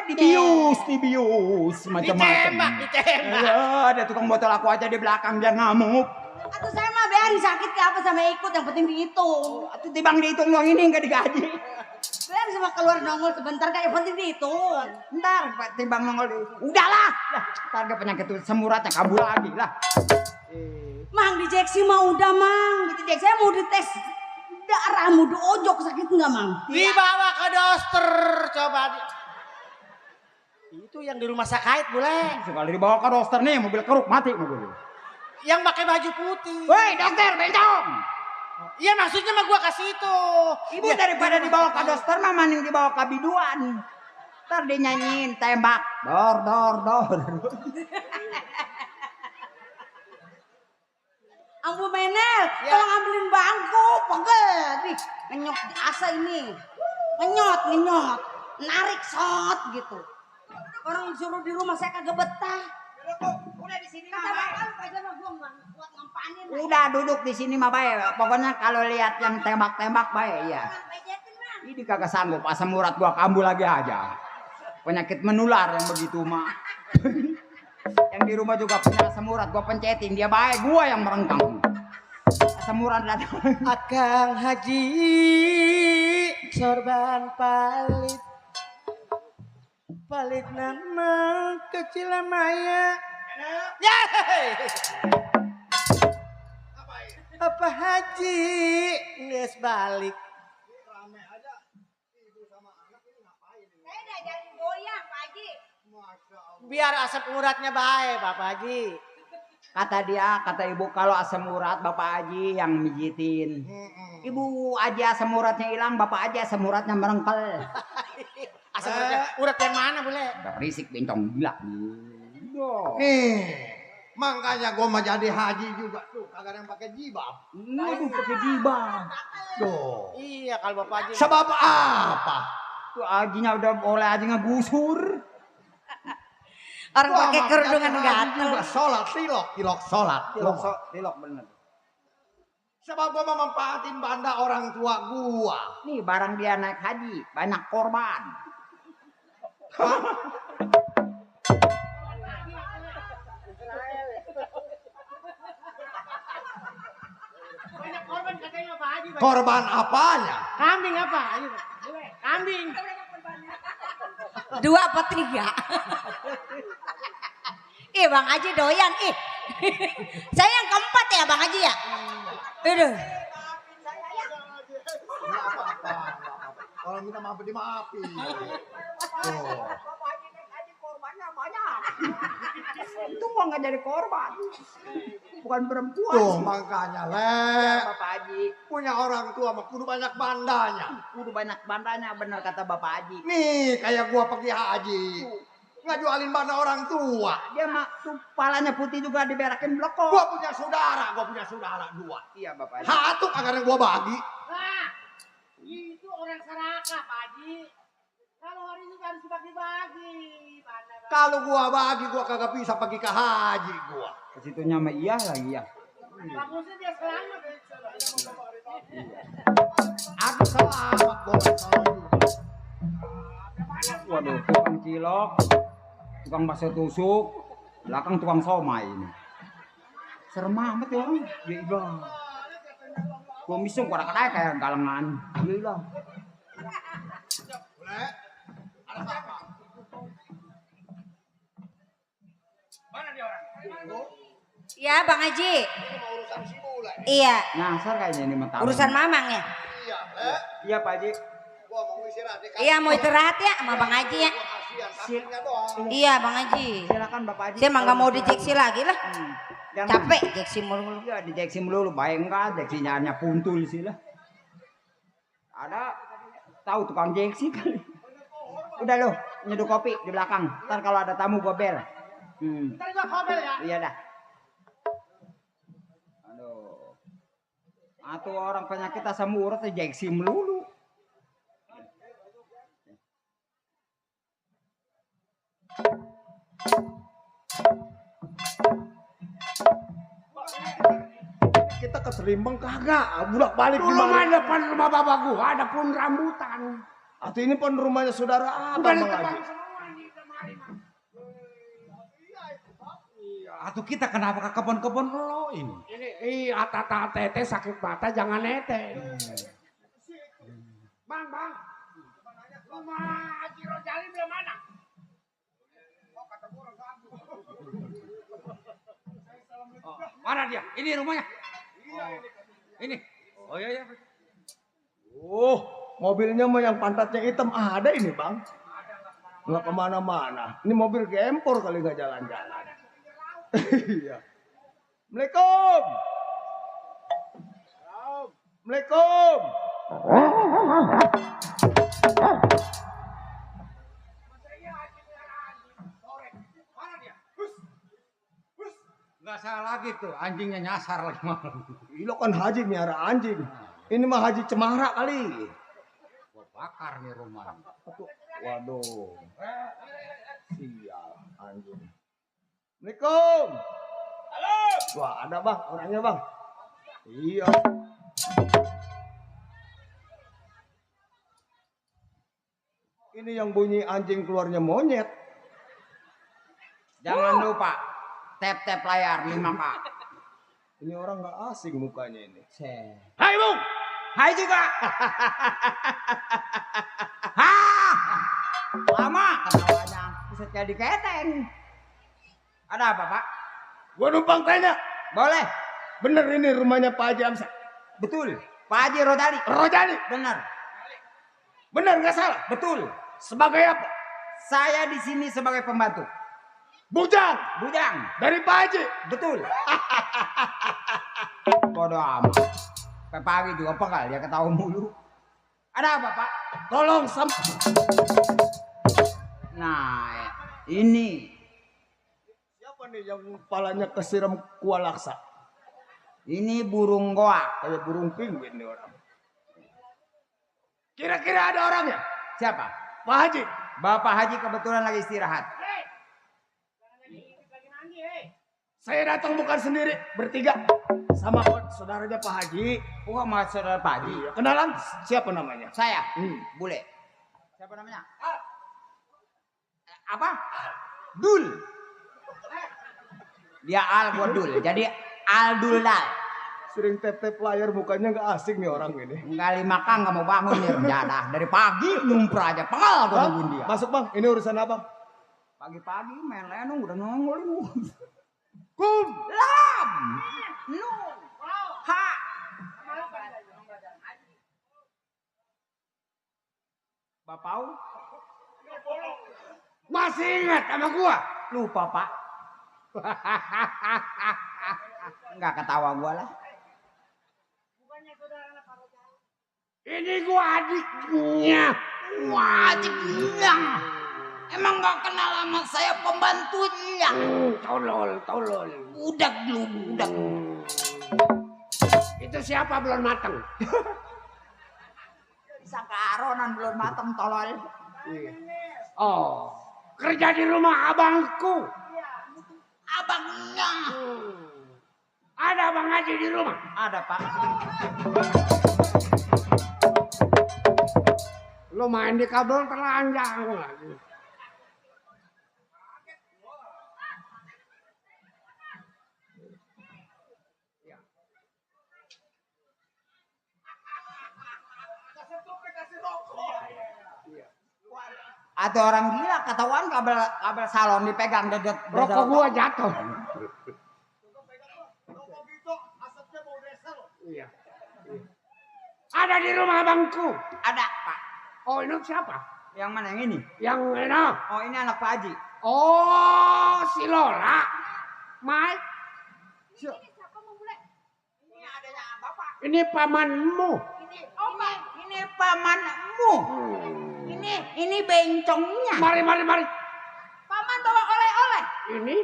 Dibius macam-macam. Ditembak. Ada tukang botol aku aja di belakang dia ngamuk. Atau saya mah biarin sakit ke apa sama ikut. Yang penting dihitung. Atuh tibang dihitung doang ini enggak digaji. Biar sama keluar nongol sebentar kayak yang penting dihitung. Ntar Pak timbang nongol di. Udahlah. Ntar ke penyakit itu semuratnya kabur lagi lah. Mang dijeksi mah udah Mang. Dijeksi saya mau dites darah mau diojok sakit nggak Mang? Dibawa ke dokter coba. Itu yang di rumah sakit boleh. Sekali dibawa ke dokter nih mobil keruk mati mobil. Yang pakai baju putih. Woi dokter bencong. Iya maksudnya mah gua kasih itu. Ibu daripada dibawa ke dokter mah mending dibawa ke biduan. Ntar dia nyanyiin tembak. Dor dor dor. Ambu Menel, Ya. tolong ambilin bangku, pegel. Nih, ngenyot di asa ini. Ngenyot. Narik sot gitu. Orang disuruh di rumah saya kagak betah. Udah di sini Kata bapak lu aja mah gua nggak kuat ngempanin. Udah duduk di sini mah bae. Pokoknya kalau lihat yang tembak-tembak bae ya. Ini kagak sanggup asam urat gua kambuh lagi aja. Penyakit menular yang begitu mah. Yang di rumah juga punya asam urat gua pencetin dia bae gua yang merengkang. Asam urat datang. Akang Haji sorban palit nama kecil Maya. Yeay. Apa Haji nges balik. Saya diajarin goyang, Pak Haji. Biar asam uratnya baik, Bapak Haji. Kata ibu kalau asam urat Bapak Haji yang mijitin. Ibu aja asam uratnya hilang, Bapak aja asam uratnya merengkel. Asam urat yang mana boleh? Udah berisik bencong gila. Nih, makanya gue mau jadi haji juga tuh, kagak ada yang pakai jilbab. Aduh pakai jilbab. Tuh. Iya kalau Bapak Haji. Sebab apa? Tuh hajinya udah boleh haji ngegusur. Orang Gua pakai mah kerudungan jadi haji gatel. juga sholat, tilok sholat. Tilok bener. Sebab gue mau mempahatin banda orang tua gua. Nih barang dia naik haji banyak korban. Banyak korban katanya Bapak Haji. Korban apanya? Kambing apa? Ayo, boleh. Kambing. 2 apa 3? Ih Bang Haji doyan ih. Saya yang keempat ya Bang Haji ya. Aduh. Kalau minta maaf dimaafin. Tuh. Itu gua nggak jadi korban. Bukan perempuan. Tuh makanya Bapak Haji. punya orang tua mah kudu banyak bandanya. Kudu banyak bandanya bener kata Bapak Haji. Nih kayak gua pergi haji. Nggak jualin banda orang tua. Dia mah tuh palanya putih juga diberakin blokok. Gua punya saudara 2. Iya Bapak Haji. Satu kagak gua bagi. Nah, itu orang Saraka Pak Haji. Kalau hari ini harus dibagi-bagi. Kalau gua bagi gua kagak bisa pergi ke haji gua. Kesitunya mah iya lagi ya. Bagusnya dia selamat. Aku selamat gua nggak salah juga. Waduh, tukang cilok, tukang bakso tusuk, belakang tukang somai ini. Serem amat ya orang. Ya ilah. Gua misung kadang-kadang kayak galengan. Ya ilah. Boleh? Ada siapa? Mana dia orang? Iya Bang Haji. Ini mau urusan si Bule. Iya. Nyasar kayaknya ini mata. Urusan Mamang ya. Iya, Iya Pak Haji. gua mau istirahat. Iya mau istirahat ya sama Bang Haji ya. Gua kasihan kakinya doang. Iya Bang Haji. Silakan Bapak Haji. Saya emang gak mau dijeksi lagi lah. Jangan. Capek jeksi mulu. Ya dijeksi melulu, baik enggak jeksinya hanya puntul sih lah. Ada tahu tukang jeksi kali. Udah loh, nyeduh kopi di belakang. Ntar kalau ada tamu gua bel. Ntar gua kobel ya. Iya dah. Aduh. Atuh orang penyakit asam urat jeksi melulu. Kita ke Serimbang kagak, bulak balik Dulu mah depan rumah bapak gua ada pohon rambutan. Atau ini pun rumahnya saudara Udah abang ditebang lagi. semua nih kemarin mah. Atau kita kenapa ke kebun-kebun lo ini? Ini tata tete sakit mata jangan nete. Bang, rumah Haji Rojali belum mana? Oh, mana dia? Ini rumahnya. Ini. Oh iya iya. Mobilnya mah yang pantatnya hitam ada ini bang. Nggak kemana-mana. Ini mobil gempor kali nggak jalan-jalan. Iya. Assalamualaikum. Assalamualaikum. Nggak salah lagi tuh, anjingnya nyasar lagi malam. Lo kan haji miara anjing. Ini mah haji cemara kali. Gua bakar nih rumah. Waduh. Sial anjing. Assalamualaikum. Halo. Wah ada bang, orangnya bang. Iya. Ini yang bunyi anjing keluarnya monyet. Jangan lupa tap layar 5K. Ini orang nggak asing mukanya ini. Hai Bung. Hai juga. Hah. Lama ketawanya. Bisa jadi keteng. Ada apa Pak? Gua numpang tanya. Boleh. Bener ini rumahnya Pak Haji Amsa? Betul. Pak Haji Rodali. Rojali. Benar. Bener nggak salah? Betul. Sebagai apa? Saya di sini sebagai pembantu. Bujang Bujang. dari Pak Haji. Betul. Bodoh amat. Sampai pagi juga pegal dia ketawa mulu. Ada apa Pak? Tolong Nah, ini. Siapa nih yang kepalanya kesiram kuah laksa? Ini burung goa. Kayak burung penguin nih orang. Kira-kira ada orangnya? Siapa? Pak Haji. Bapak Haji kebetulan lagi istirahat. Saya datang bukan sendiri, bertiga. Sama saudaranya Pak Haji. Oh, sama saudara Pak Haji. Iya. Kenalan siapa namanya? Saya, Bule. Siapa namanya? Apa? Dul. Dia Al, gua Dul. Jadi Al Duldal. Sering tap-tap layar mukanya nggak asing nih orang ini. Enggak 5K nggak mau bangun nih renjadah. Dari pagi nyumpra aja. Pengal gua Bang, nungguin dia. masuk bang, ini urusan apa? Pagi-pagi main lenong udah nongol lu. Kum. Lam. Nu. Ha. Bapau. Masih ingat sama gua? Lupa Pak. Enggak ketawa gua lah. Ini gua adiknya. Wah, adiknya. Emang gak kenal sama saya pembantunya. Tolol. Budak lu, budak. Itu siapa belum matang? Bisa kearonan belum matang tolol. Oh, kerja di rumah abangku. Abangnya. Ada Bang Haji di rumah? Ada, Pak. Lu main di kabel telanjang lagi. Ada orang gila ketahuan kabel salon dipegang dedet. Rokok gua jatuh. Iya. Ada di rumah abangku. Ada, Pak. Oh, ini siapa? Yang mana yang ini? Yang enak. Oh, ini anak Pak Haji. Oh, si Lola. Mai. Ini adanya Bapak. Ini pamanmu. Ini pamanmu. Ini bencongnya. Mari. Paman bawa oleh-oleh. Ini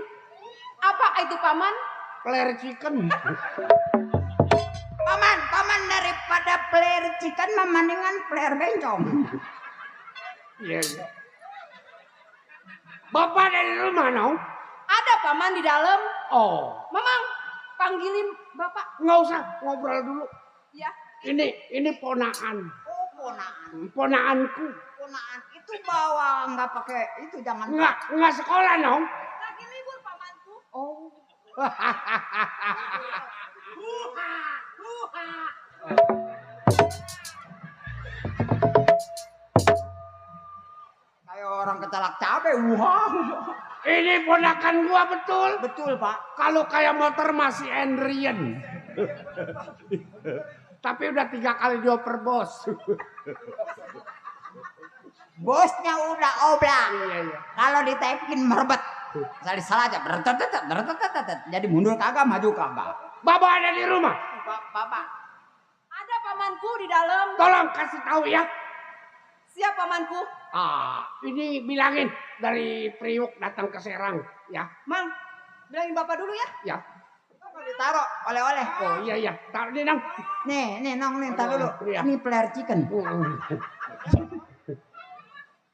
Apa itu paman? player chicken. Paman daripada player chicken mendingan player bencong. Iya. Bapak dari rumah, no? Ada paman di dalam. Oh, Mamang, panggilin bapak. nggak usah ngobrol dulu. Ya. Ini ponaan. Oh, ponaan. Ponaanku. Ponaan itu bawa nggak pakai itu jangan. Nggak sekolah, no? Lagi libur pamanku. Oh. Kayak orang kecelak cabe. Wah. Ini ponakan gua betul. Betul, Pak. Kalau kayak motor masih Andrian. Tapi udah 3 kali dioper bos. Bosnya udah oblang. Iya. Kalau ditaikin merebet. Salah aja. Bertetet. Jadi mundur kagak, maju kagak. Bapak ada di rumah. Bapak. Ada pamanku di dalam. Tolong kasih tahu ya. Siap pamanku. Ini bilangin dari Priuk datang ke Serang, ya. Mang, bilangin bapak dulu ya. Ya. Ditaruh oleh-oleh. Oh iya. Taruh di nang. Nih, Nong, nih, taruh dulu. Iya. Ini player chicken.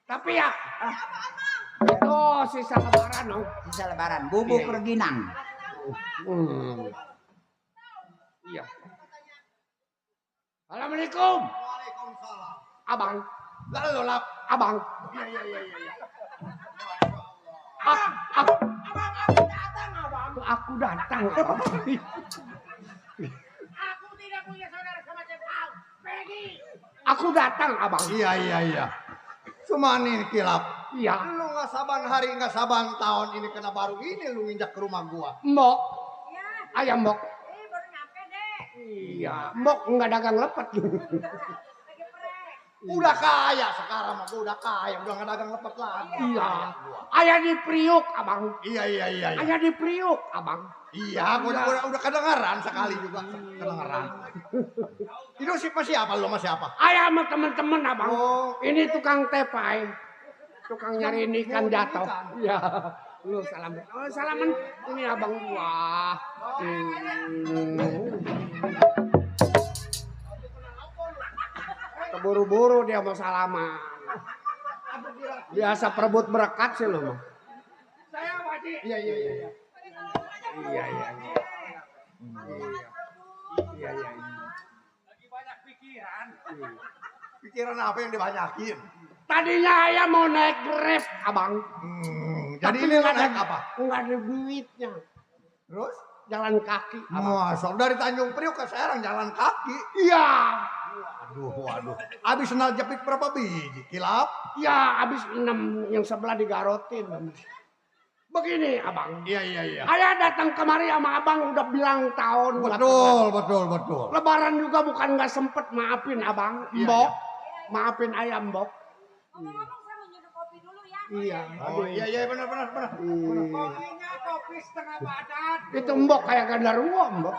Tapi ya. Itu sisa lebaran, no. Bisa lebaran. Bubuk Iya. rengginang. Iya. Assalamualaikum. Waalaikumsalam. Abang. Lalu lap. Abang. Iya. Aku datang, Abang. Aku tidak punya saudara semacam kau. Pergi. Aku datang, Abang. Iya. Cuma nih kilap. Iya. Lu nggak saban hari nggak saban tahun ini kena baru ini lu injak ke rumah gua. Mbok. Ya. Ayam mbok. Baru nyampe deh. Iya. Mbok nggak dagang lepet. Lagi perek. Udah kaya sekarang mah gua udah kaya, udah nggak dagang lepet lagi. Iya. Ayah di Priuk, Abang. Iya. Ayah di Priuk, Abang. Iya, gua udah kedengeran sekali juga kedengeran. Itu siapa lu sama siapa? Ayah sama temen-temen, Abang. Oh. Ini tukang tepai. Tukang nyari ikan jatuh. Iya. Lu salam. Oh, salaman. Ini abang gua. Keburu-buru dia mau salaman. Biasa perebut berkat sih lu mah. Saya wajib. Iya. Iya. Lagi banyak pikiran. Pikiran apa yang dibanyakin? Tadinya ayah mau naik Grab, Abang. Jadi Tapi ini lu nggak naik ada- apa? Nggak ada duitnya. Terus? Jalan kaki, Abang. Masuk dari Tanjung Priok ke Serang jalan kaki. Iya. Waduh. Abis senal jepit berapa biji? Kilap? Ya, habis 6 yang sebelah digarotin. Begini, Abang. Iya. Ayah datang kemari sama Abang udah bilang tahun. Betul. Lebaran juga bukan nggak sempet maafin Abang. Iya, Mbok. Maafin ayah, Mbok. Ngomong-ngomong saya mau nyeduh kopi dulu ya. Iya. Oh iya benar. Kopinya kopi setengah badan. Itu Mbok kayak gandarwo, Mbok.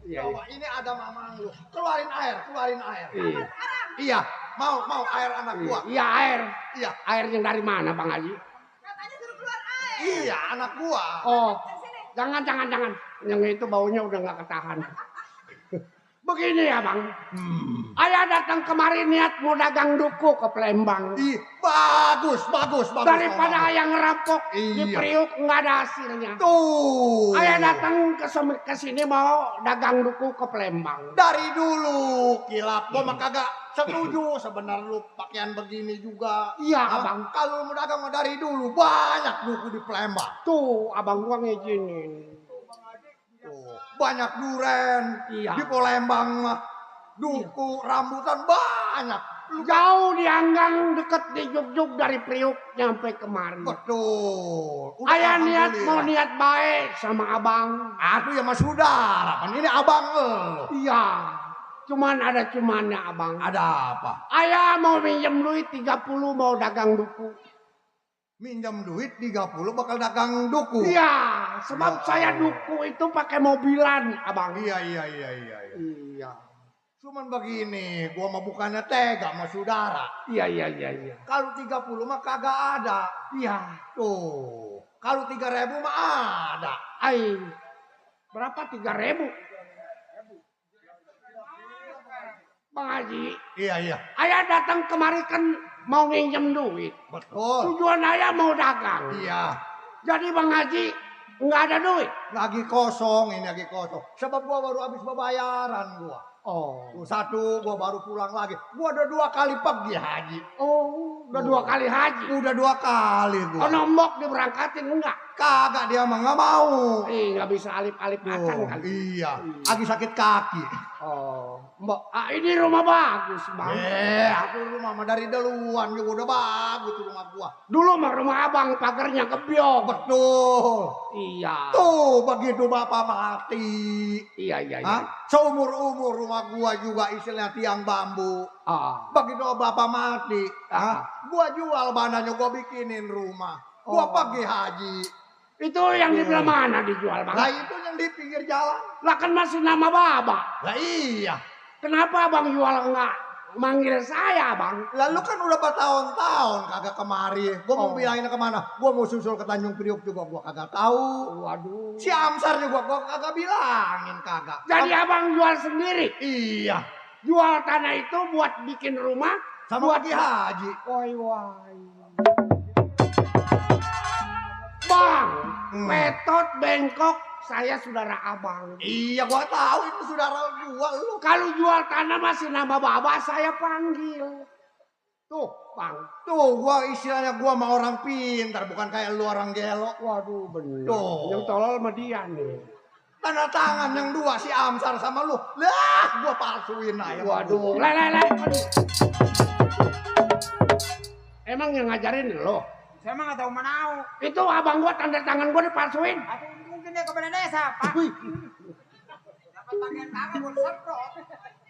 Iya. Bawa ini ada mamang lu. Keluarin air. Iya. Iya, mau air anak gua. Iya, air. Iya. Air yang dari mana, Bang Haji? Katanya suruh keluar air. Iya, anak gua. Oh, jangan. Yang itu baunya udah nggak ketahan. Begini ya bang, ayah datang kemari niat mau dagang duku ke Palembang. Ih, bagus. Daripada ayah ngerampok di Iya. Priuk nggak ada hasilnya. Tuh. Ayah datang ke sini mau dagang duku ke Palembang. Dari dulu kilap gua mah kagak setuju sebenarnya lu pakaian begini juga. Iya Hah? abang. Kalau mau dagang mah dari dulu banyak duku di Palembang. Tuh abang gua ngizinin. Tuh, banyak duren Iya. di Palembang mah. Duku rambutan banyak. Jauh dianggang deket di Jogjuk dari Priuk nyampe kemari. Betul. Ayah niat mau alhamdulillah. niat baik sama abang. Aku ya mas saudara. Kan ini abang lo. Iya. Cuman ada cumannya abang. Ada apa? Ayah mau minjem duit 30 mau dagang duku. Minjam duit 30 bakal dagang duku. Iya, sebab saya duku itu pakai mobilan, abang. Iya. Iya. Cuman begini, gua mah bukannya tega sama saudara. Iya. Kalau 30 mah kagak ada. Iya. Tuh. Kalau 3.000 mah ada. Ai. Berapa 3.000? Bang Haji, Iya. ayah datang kemari kan mau nginjem duit. Betul. Tujuan ayah mau dagang. Iya. Jadi Bang Haji nggak ada duit. Lagi kosong, ini lagi kosong. Sebab gua baru habis bayaran gua. Oh. Tuh, satu, gua baru pulang lagi. Gua udah 2 kali pergi haji. Oh, udah 2 kali haji. Udah 2 kali gua. Oh, nombok diberangkatin enggak? Kagak dia mah nggak mau. Nggak bisa alip-alip acan Tuh, kan? iya. Lagi sakit kaki. Oh, Mbak, ini rumah bagus, Bang. Aku rumah mah dari duluan juga udah bagus rumah gua. Dulu mah rumah abang pagarnya kebiok. Betul. Iya. Tuh begitu bapak mati. Iya. Hah? Seumur-umur rumah gua juga istilahnya tiang bambu. Ah. Begitu bapak mati, gua jual bandanya gua bikinin rumah. Gua pergi haji. Itu yang di belah mana dijual, Bang? Lah itu yang di pinggir jalan. Lah kan masih nama Baba. Lah iya. Kenapa Abang jual enggak manggil saya, Bang? Lalu kan udah bertahun-tahun kagak kemari. Gua mau bilangin kemana? Gua mau susul ke Tanjung Priok juga gua kagak tahu. Waduh. Si Amsar juga gua kagak bilangin kagak. Jadi Abang jual sendiri. Iya. Jual tanah itu buat bikin rumah Sama buat pergi haji. Woi. Bang, Metot Bengkok saya saudara abang. Iya gua tahu itu saudara gua lu. Kalau jual tanah masih nama Baba saya panggil. Tuh, Bang. Tuh gua istilahnya gua sama orang pintar bukan kayak lu orang gelo. Waduh, bener. Tuh. Yang tolol sama dia nih. Tanda tangan yang 2 si Amsar sama lu. Lah gua palsuin aja. Waduh, le. Emang yang ngajarin lo? Saya mah nggak tahu menau. Itu abang gua tanda tangan gua dipalsuin. Atau mungkin dia kepala desa, Pak. Dapat bagian tangan buat semprot.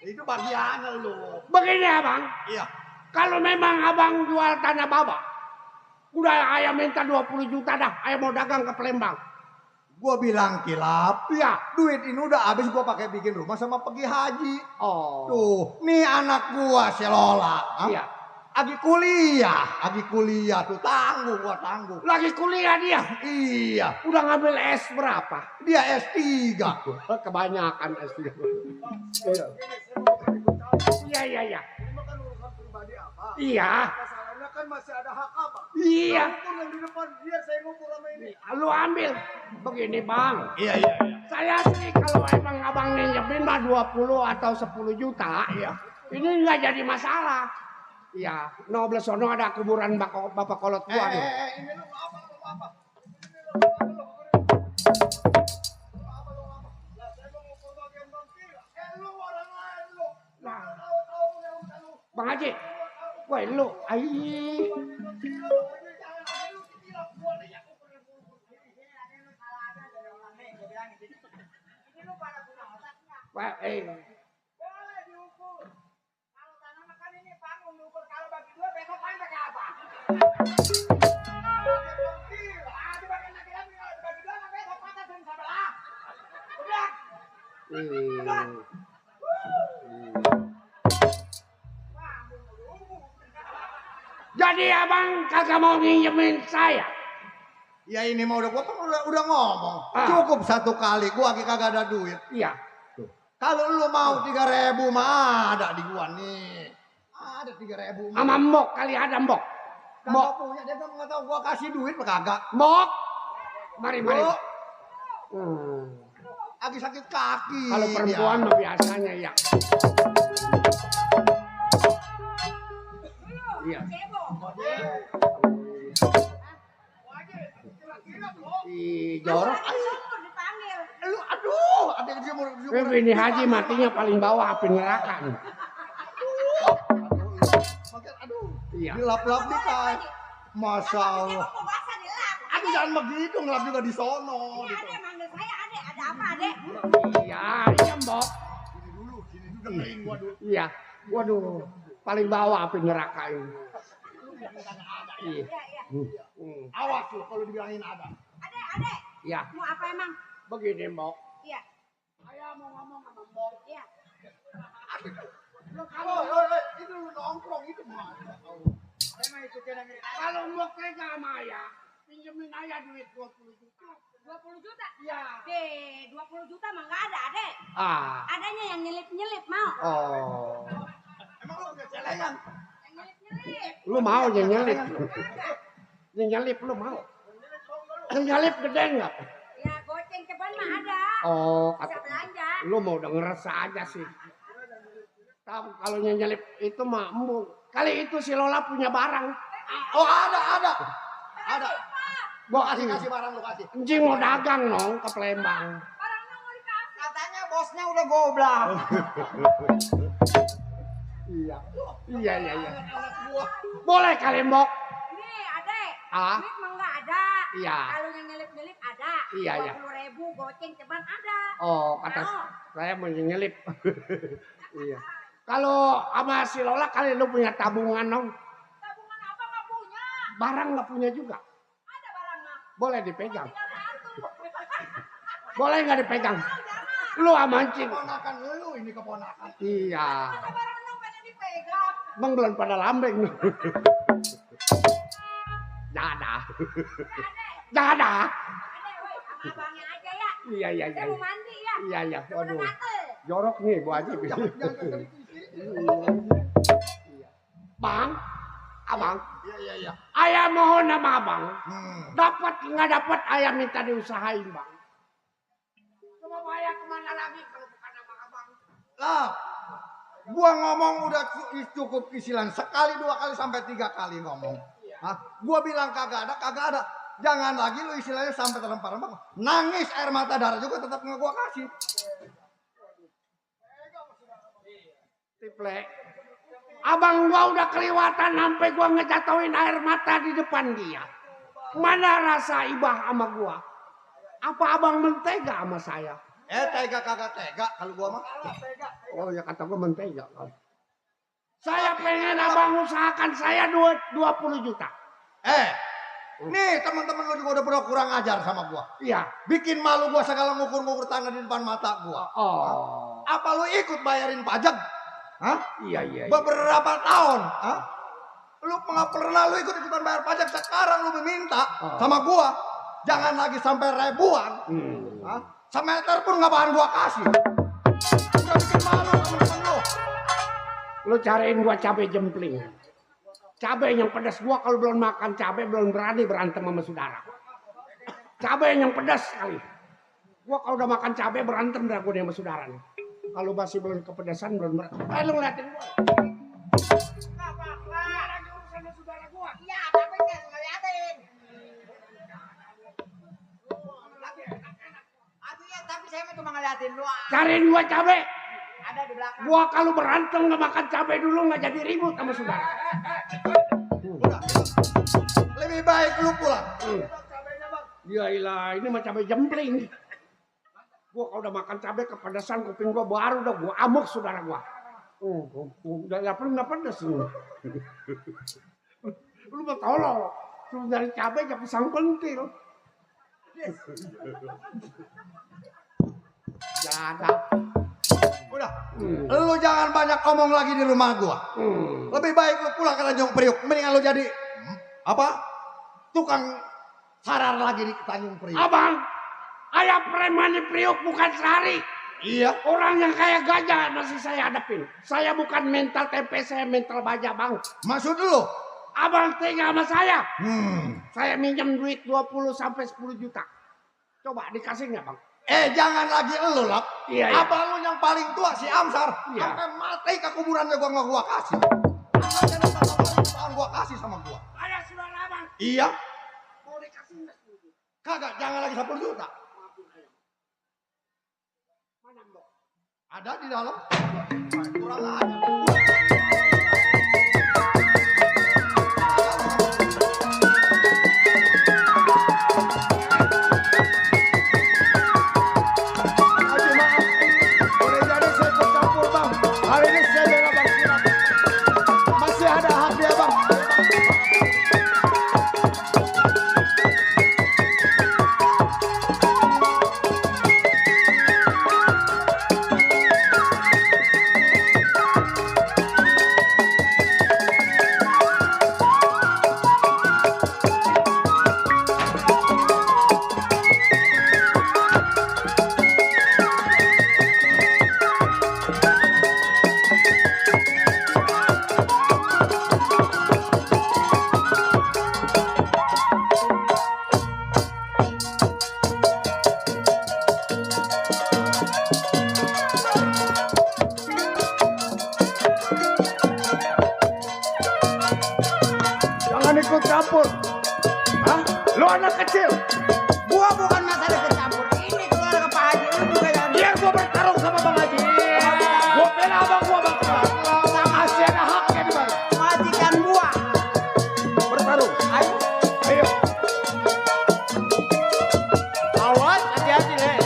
Itu bagiannya lu. Begini abang, Iya. kalau memang abang jual tanah Baba, udah ayah minta 20 juta dah, ayah mau dagang ke Palembang. Gua bilang kilap. Iya. Duit ini udah habis gua pakai bikin rumah sama pergi haji. Oh. Tuh, nih anak gua si Lola. Hah? Iya. Agi kuliah tuh tangguh gua tangguh. Lagi kuliah dia. Iya, Udah ngambil S berapa? dia S3. Kebanyakan S3. Iya. Ini kan urusan pribadi apa? Iya. Masalahnya kan masih ada hak apa? Iya. Ngukur yang di depan biar saya ngukur sama ini. Lu ambil. Begini bang. Iya. Saya sih kalau emang abang ninjemin mah 20 atau 10 juta. Iya. Ini nggak jadi masalah. Iya. Nobles sono ada kuburan bapak kolot gua nih. Ini lu apa? Lah saya mau ngukur bagian Bang Kira. Lu orang lain lu. Nah. Tahu yang lu. Bang Haji. Woi lu. Ai. Wah, Boleh diukur. Kalau tanah makan ini bangun diukur. Kalau bagi 2 besok main pakai apa? Dibagiin laki-laki kalau dibagi 2 kan besok patah dan sebelah. Udah. Jadi abang kagak mau nginjemin saya. Ya ini mah udah gua kan udah ngomong. Ah. Cukup 1 kali gua lagi kagak ada duit. Iya. Kalau lu mau 3.000 mah ada di gua nih. Ada 3.000 mah. Sama Mbok kali ada Mbok. Mbok. Kagak punya, dia nggak tahu gua kasih duit apa kagak. Mbok. Mari. Lu lagi sakit kaki. Kalau perempuan mah biasanya ya. Iya. Si Jorok. Dipanggil. Lu aduh, ada yang jemur. Ini Haji matinya paling bawah api neraka. Aduh. Iya. Dilap-lap nih kan. Masya Allah. Kok basah dilap? Aduh jangan begitu, ngelap juga di sono. Ini Gitu. Ade manggil saya Ade. Ada apa Ade? Iya Mbok. Sini dulu dengerin gua dulu. Iya. Waduh, paling bawah api neraka ini. Iya. Awas lu kalau dibilangin ada. Ade. Iya. Mau apa emang? Begini Mbok. Iya. Saya mau ngomong sama Mbok. Iya. Itu lu nongkrong itu mah. Kalau Mbok tega sama ayah, pinjemin ayah duit 20 juta. 20 juta? Iya. Deh, 20 juta mah nggak ada, Ade. Ah. Adanya yang nyelip-nyelip mau. Oh. Emang lu punya celengan? Yang nyelip-nyelip. Lu mau yang nyelip? Yang nyelip lu mau? Yang nyelip gede enggak? Ya goceng ceban mah ada. Oh, Bisa belanja. lu mau denger saja sih. Tahu kalau yang nyelip itu mah embung. Kali itu si Lola punya barang. Oh ada. Ada. Gua Kasih barang lu kasih. anjing mau dagang nong ke Palembang. Orangnya mau dikasih. Katanya bosnya udah goblok. Iya. Boleh kali Mbok. Nih, Ade. Ah. Duit mah nggak ada. Iya. Kalau yang nyelip-nyelip ada. Iya. 20.000 goceng ceban ada. Oh, kata saya mau nyelip. Iya. Kalau sama si Lola kali lu punya tabungan nong. Tabungan apa nggak punya? Barang nggak punya juga. Ada barang mah. Boleh dipegang. Tinggal satu. Boleh nggak dipegang? Lu amancing. Keponakan lu ini keponakan. Iya. Masa barang nong pada dipegang? Bang belum pada lambeng. Jangan ada. Ade, woi, sama abangnya aja ya. Iya. Saya mau mandi ya. Iya. Udah Waduh. gatel. Jorok nih Bu Haji. Bang, abang. Iya. Ayah mohon sama abang. Hmm. Dapat nggak dapat ayah minta diusahain bang. Coba ayah kemana lagi kalau bukan sama abang? Lah, gua ngomong udah cukup isilan sekali, 2 kali sampai 3 kali ngomong. Hah? Gua bilang kagak ada. Jangan lagi lu istilahnya sampai terempar-empar. Nangis air mata darah juga tetap nggak gua kasih. Tiple. Abang gua udah keliwatan sampai gua ngejatuhin air mata di depan dia. Mana rasa ibah sama gua? Apa abang mentega sama saya? Tega kagak tega kalau gua mah. Oh ya kata gua mentega. Saya pengen abang usahakan saya 20 juta. Nih teman-teman lu juga udah pernah kurang ajar sama gua. Iya. Bikin malu gua segala ngukur-ngukur tanah di depan mata gua. Oh. Apa lu ikut bayarin pajak? Hah? Iya. Beberapa tahun, hah? Lu nggak pernah lu ikut-ikutan bayar pajak, sekarang lu meminta sama gua. Jangan lagi sampai ribuan. Hah? Semeter pun nggak bahan gua kasih. Udah bikin malu temen-temen lu. Lu cariin gua cabai jempling. Cabai yang pedas gua kalau belum makan cabai belum berani berantem sama saudara. Cabai yang pedas sekali. Gua kalau udah makan cabai berantem dah gua sama saudara nih. Kalau masih belum kepedasan belum berantem. Lu ngeliatin gua. Lagi urusan sama saudara gua. Iya, tapi saya ngeliatin. Aduh ya, tapi saya cuma ngeliatin doang. Cariin gua cabai. Ada di belakang. Gua kalau berantem nggak makan cabai dulu nggak jadi ribut sama saudara. Udah. Lebih baik lu pulang. Ya ilah, ini mah cabai jempling. Gua kalau udah makan cabai kepedasan kuping gua baru udah gua amuk saudara gua. Udah nggak pedas ini. Lu mau tolong, suruh dari cabai ke pisang pentil. Ada. Udah. Lu jangan banyak omong lagi di rumah gua. Lebih baik lu pulang ke Tanjung Priuk. Mendingan lu jadi apa? Tukang sarar lagi di Tanjung Priuk. Abang, ayah preman di Priuk bukan sehari. Iya. Orang yang kayak gajah masih saya hadapin. Saya bukan mental tempe, saya mental baja bang. Maksud lu? Abang tega sama saya. Hmm. Saya minjem duit 20 sampai 10 juta. Coba dikasih nggak bang? Jangan lagi elu lah. Iya, iya. Abang lu yang paling tua si Amsar. Iya. Sampai mati ke kuburannya gua kasih. Makanya datang gua kasih sama gua. Ada saudara bang. Iya. Mau dikasih nggak 10 juta? Kagak, jangan lagi 10 juta. Mana bang? Ada di dalam. Kurang aja. Haji maaf, boleh jadi saya ikut campur bang. Hari ini saya bela bang Siram. Masih ada hak dia bang. Jangan ikut campur. Hah? Lu anak kecil. Gua bukan masalah kecampur. Ini keluarga Pak Haji. Lu juga yang Biar gua bertarung sama Bang Haji. Gua bela abang gua bang. Masih ada haknya di mana? majikan gua. Bertarung. Ayo. Ayo. Awas, hati-hati deh.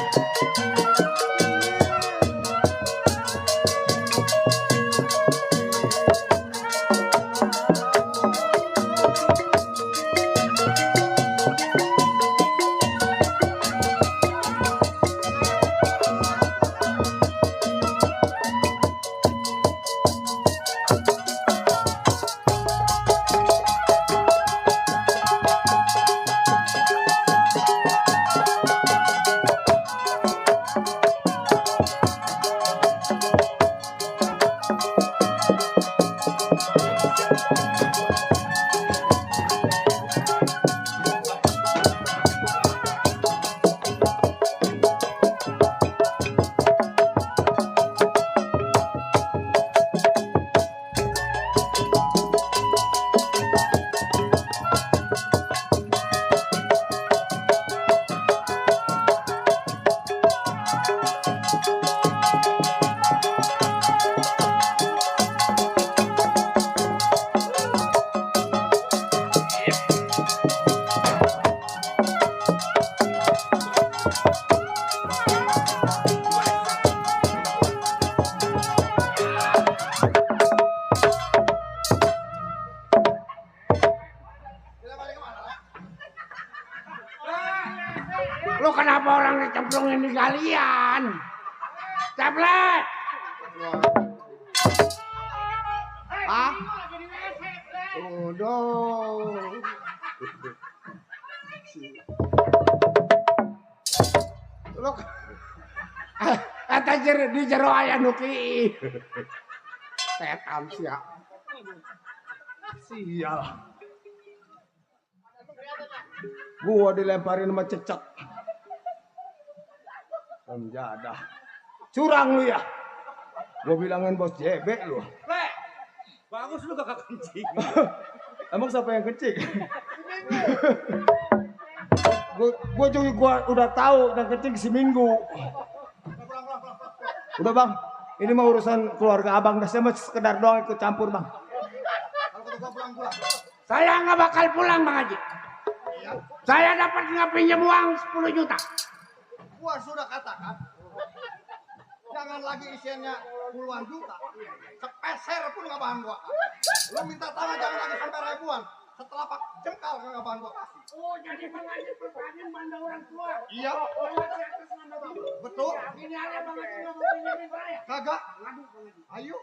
Lu kenapa orang dicemplungin di galian? Ceplet! Ah? Udah. Lu kata di jero aya nuki. Setan siap. Sial. Gua dilemparin sama cecek. Penjadah. Curang lu ya. Gua bilangin bos JB lu. Bagus lu kakak kencing. Emang siapa yang kencing? Gua juga udah tahu dan kencing seminggu. Udah bang, ini mah urusan keluarga abang. Saya mah sekedar doang ikut campur bang. Saya nggak bakal pulang Bang Haji. Saya dapat nggak pinjam uang 10 juta. Gua sudah katakan, jangan lagi isiannya puluhan juta, sepeser pun nggak bahan gua. Lu minta tangan jangan lagi sampai ribuan, setelah pak jengkal nggak bahan gua kasih. Oh jadi Bang Haji perpanen banda orang tua. Iya, Oh masih atas nama Bang. betul. Ini ada Bang Haji nggak mau pinjemin saya. Kagak. Ngadu Bang Haji. Ayo.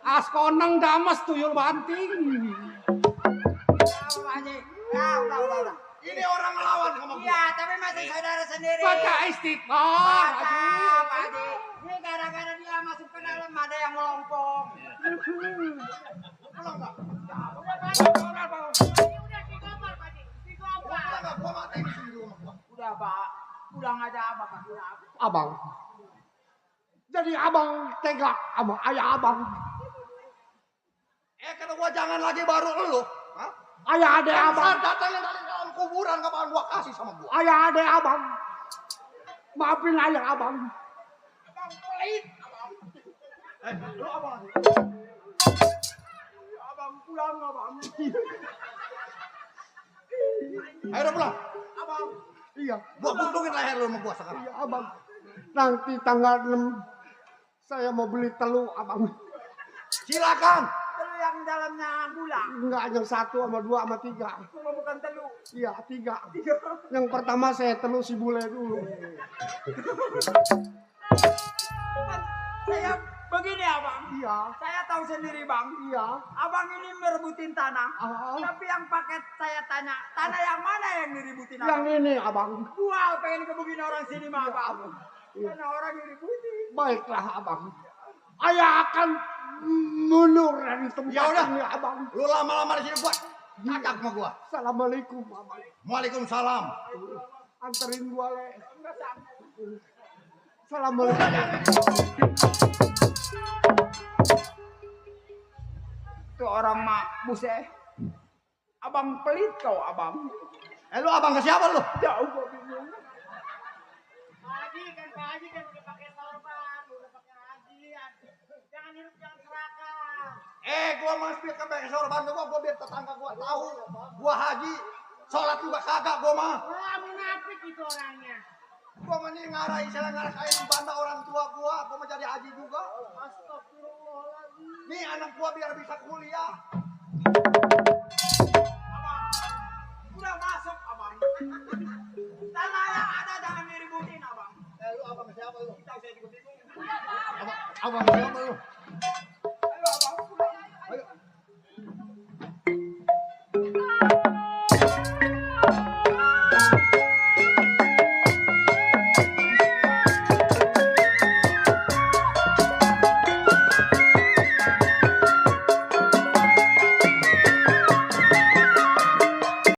As koneng dames tuyul banting. Udah. Ini orang ngelawan sama gua. Iya, tapi masih saudara sendiri. Baca istighfar. Baca, Pak Haji. Ini gara-gara dia masuk ke dalam ada yang melompong. Pulang nggak? Pulang Nggak, gua mati di sini di rumah gua. Udah, Pak. Pulang aja, Pak. Pulang. Abang. Jadi abang tega sama ayah abang. Kata gua jangan lagi baru lu. Hah? Ayah adek abang. Datangnya dari dalam kuburan nggak bakalan gua kasih sama gua. Ayah adek abang. Maafin ayah abang. Abang pelit. Lu abang. Abang pulang abang. Ayo udah pulang. Abang. Iya. Gua gulungin leher lu sama gua sekarang. Iya abang. Nanti tanggal 6 saya mau beli telur abang. Silakan. Telur yang dalamnya gula. Enggak, yang 1 sama 2 sama 3. Cuma bukan telur. Iya, 3. Yang pertama saya telur si bule dulu. Saya begini, Abang. Iya. Saya tahu sendiri, Bang. Iya. Abang ini merebutin tanah. Ah, Tapi yang pakai saya tanya, tanah yang mana yang diributin yang Abang? ini abang. Gua pengen kebukin orang sini mah, Abang. Karena orang yang diributin. Baiklah abang. Ayah akan mundur dari tempat Ya udah. ini abang. Lu lama-lama di sini gua cakap sama gua. Assalamualaikum abang. Waalaikumsalam. Anterin gua le. Assalamualaikum. Tuh orang mak buset. Abang pelit kau, Abang. Lu abang ke siapa lu? Jauh gua bingung. Pak Haji kan udah pakai sorban, udah pakai haji. Jangan hidup jangan serakah. Gua masih ke pakai sorban gua biar tetangga gua tahu. Gua haji, sholat juga kagak gua mah. Wah, munafik itu orangnya. Gua mah nih ngarahin saya ngarahin bantah orang tua gua mah jadi haji juga. Astagfirullahaladzim. Nih anak gua biar bisa kuliah. Udah masuk, Abang. Tanah yang ada jangan diributin, Abang. Lu abang ke siapa lu? Tahu saya juga bingung. Abang ke siapa lu?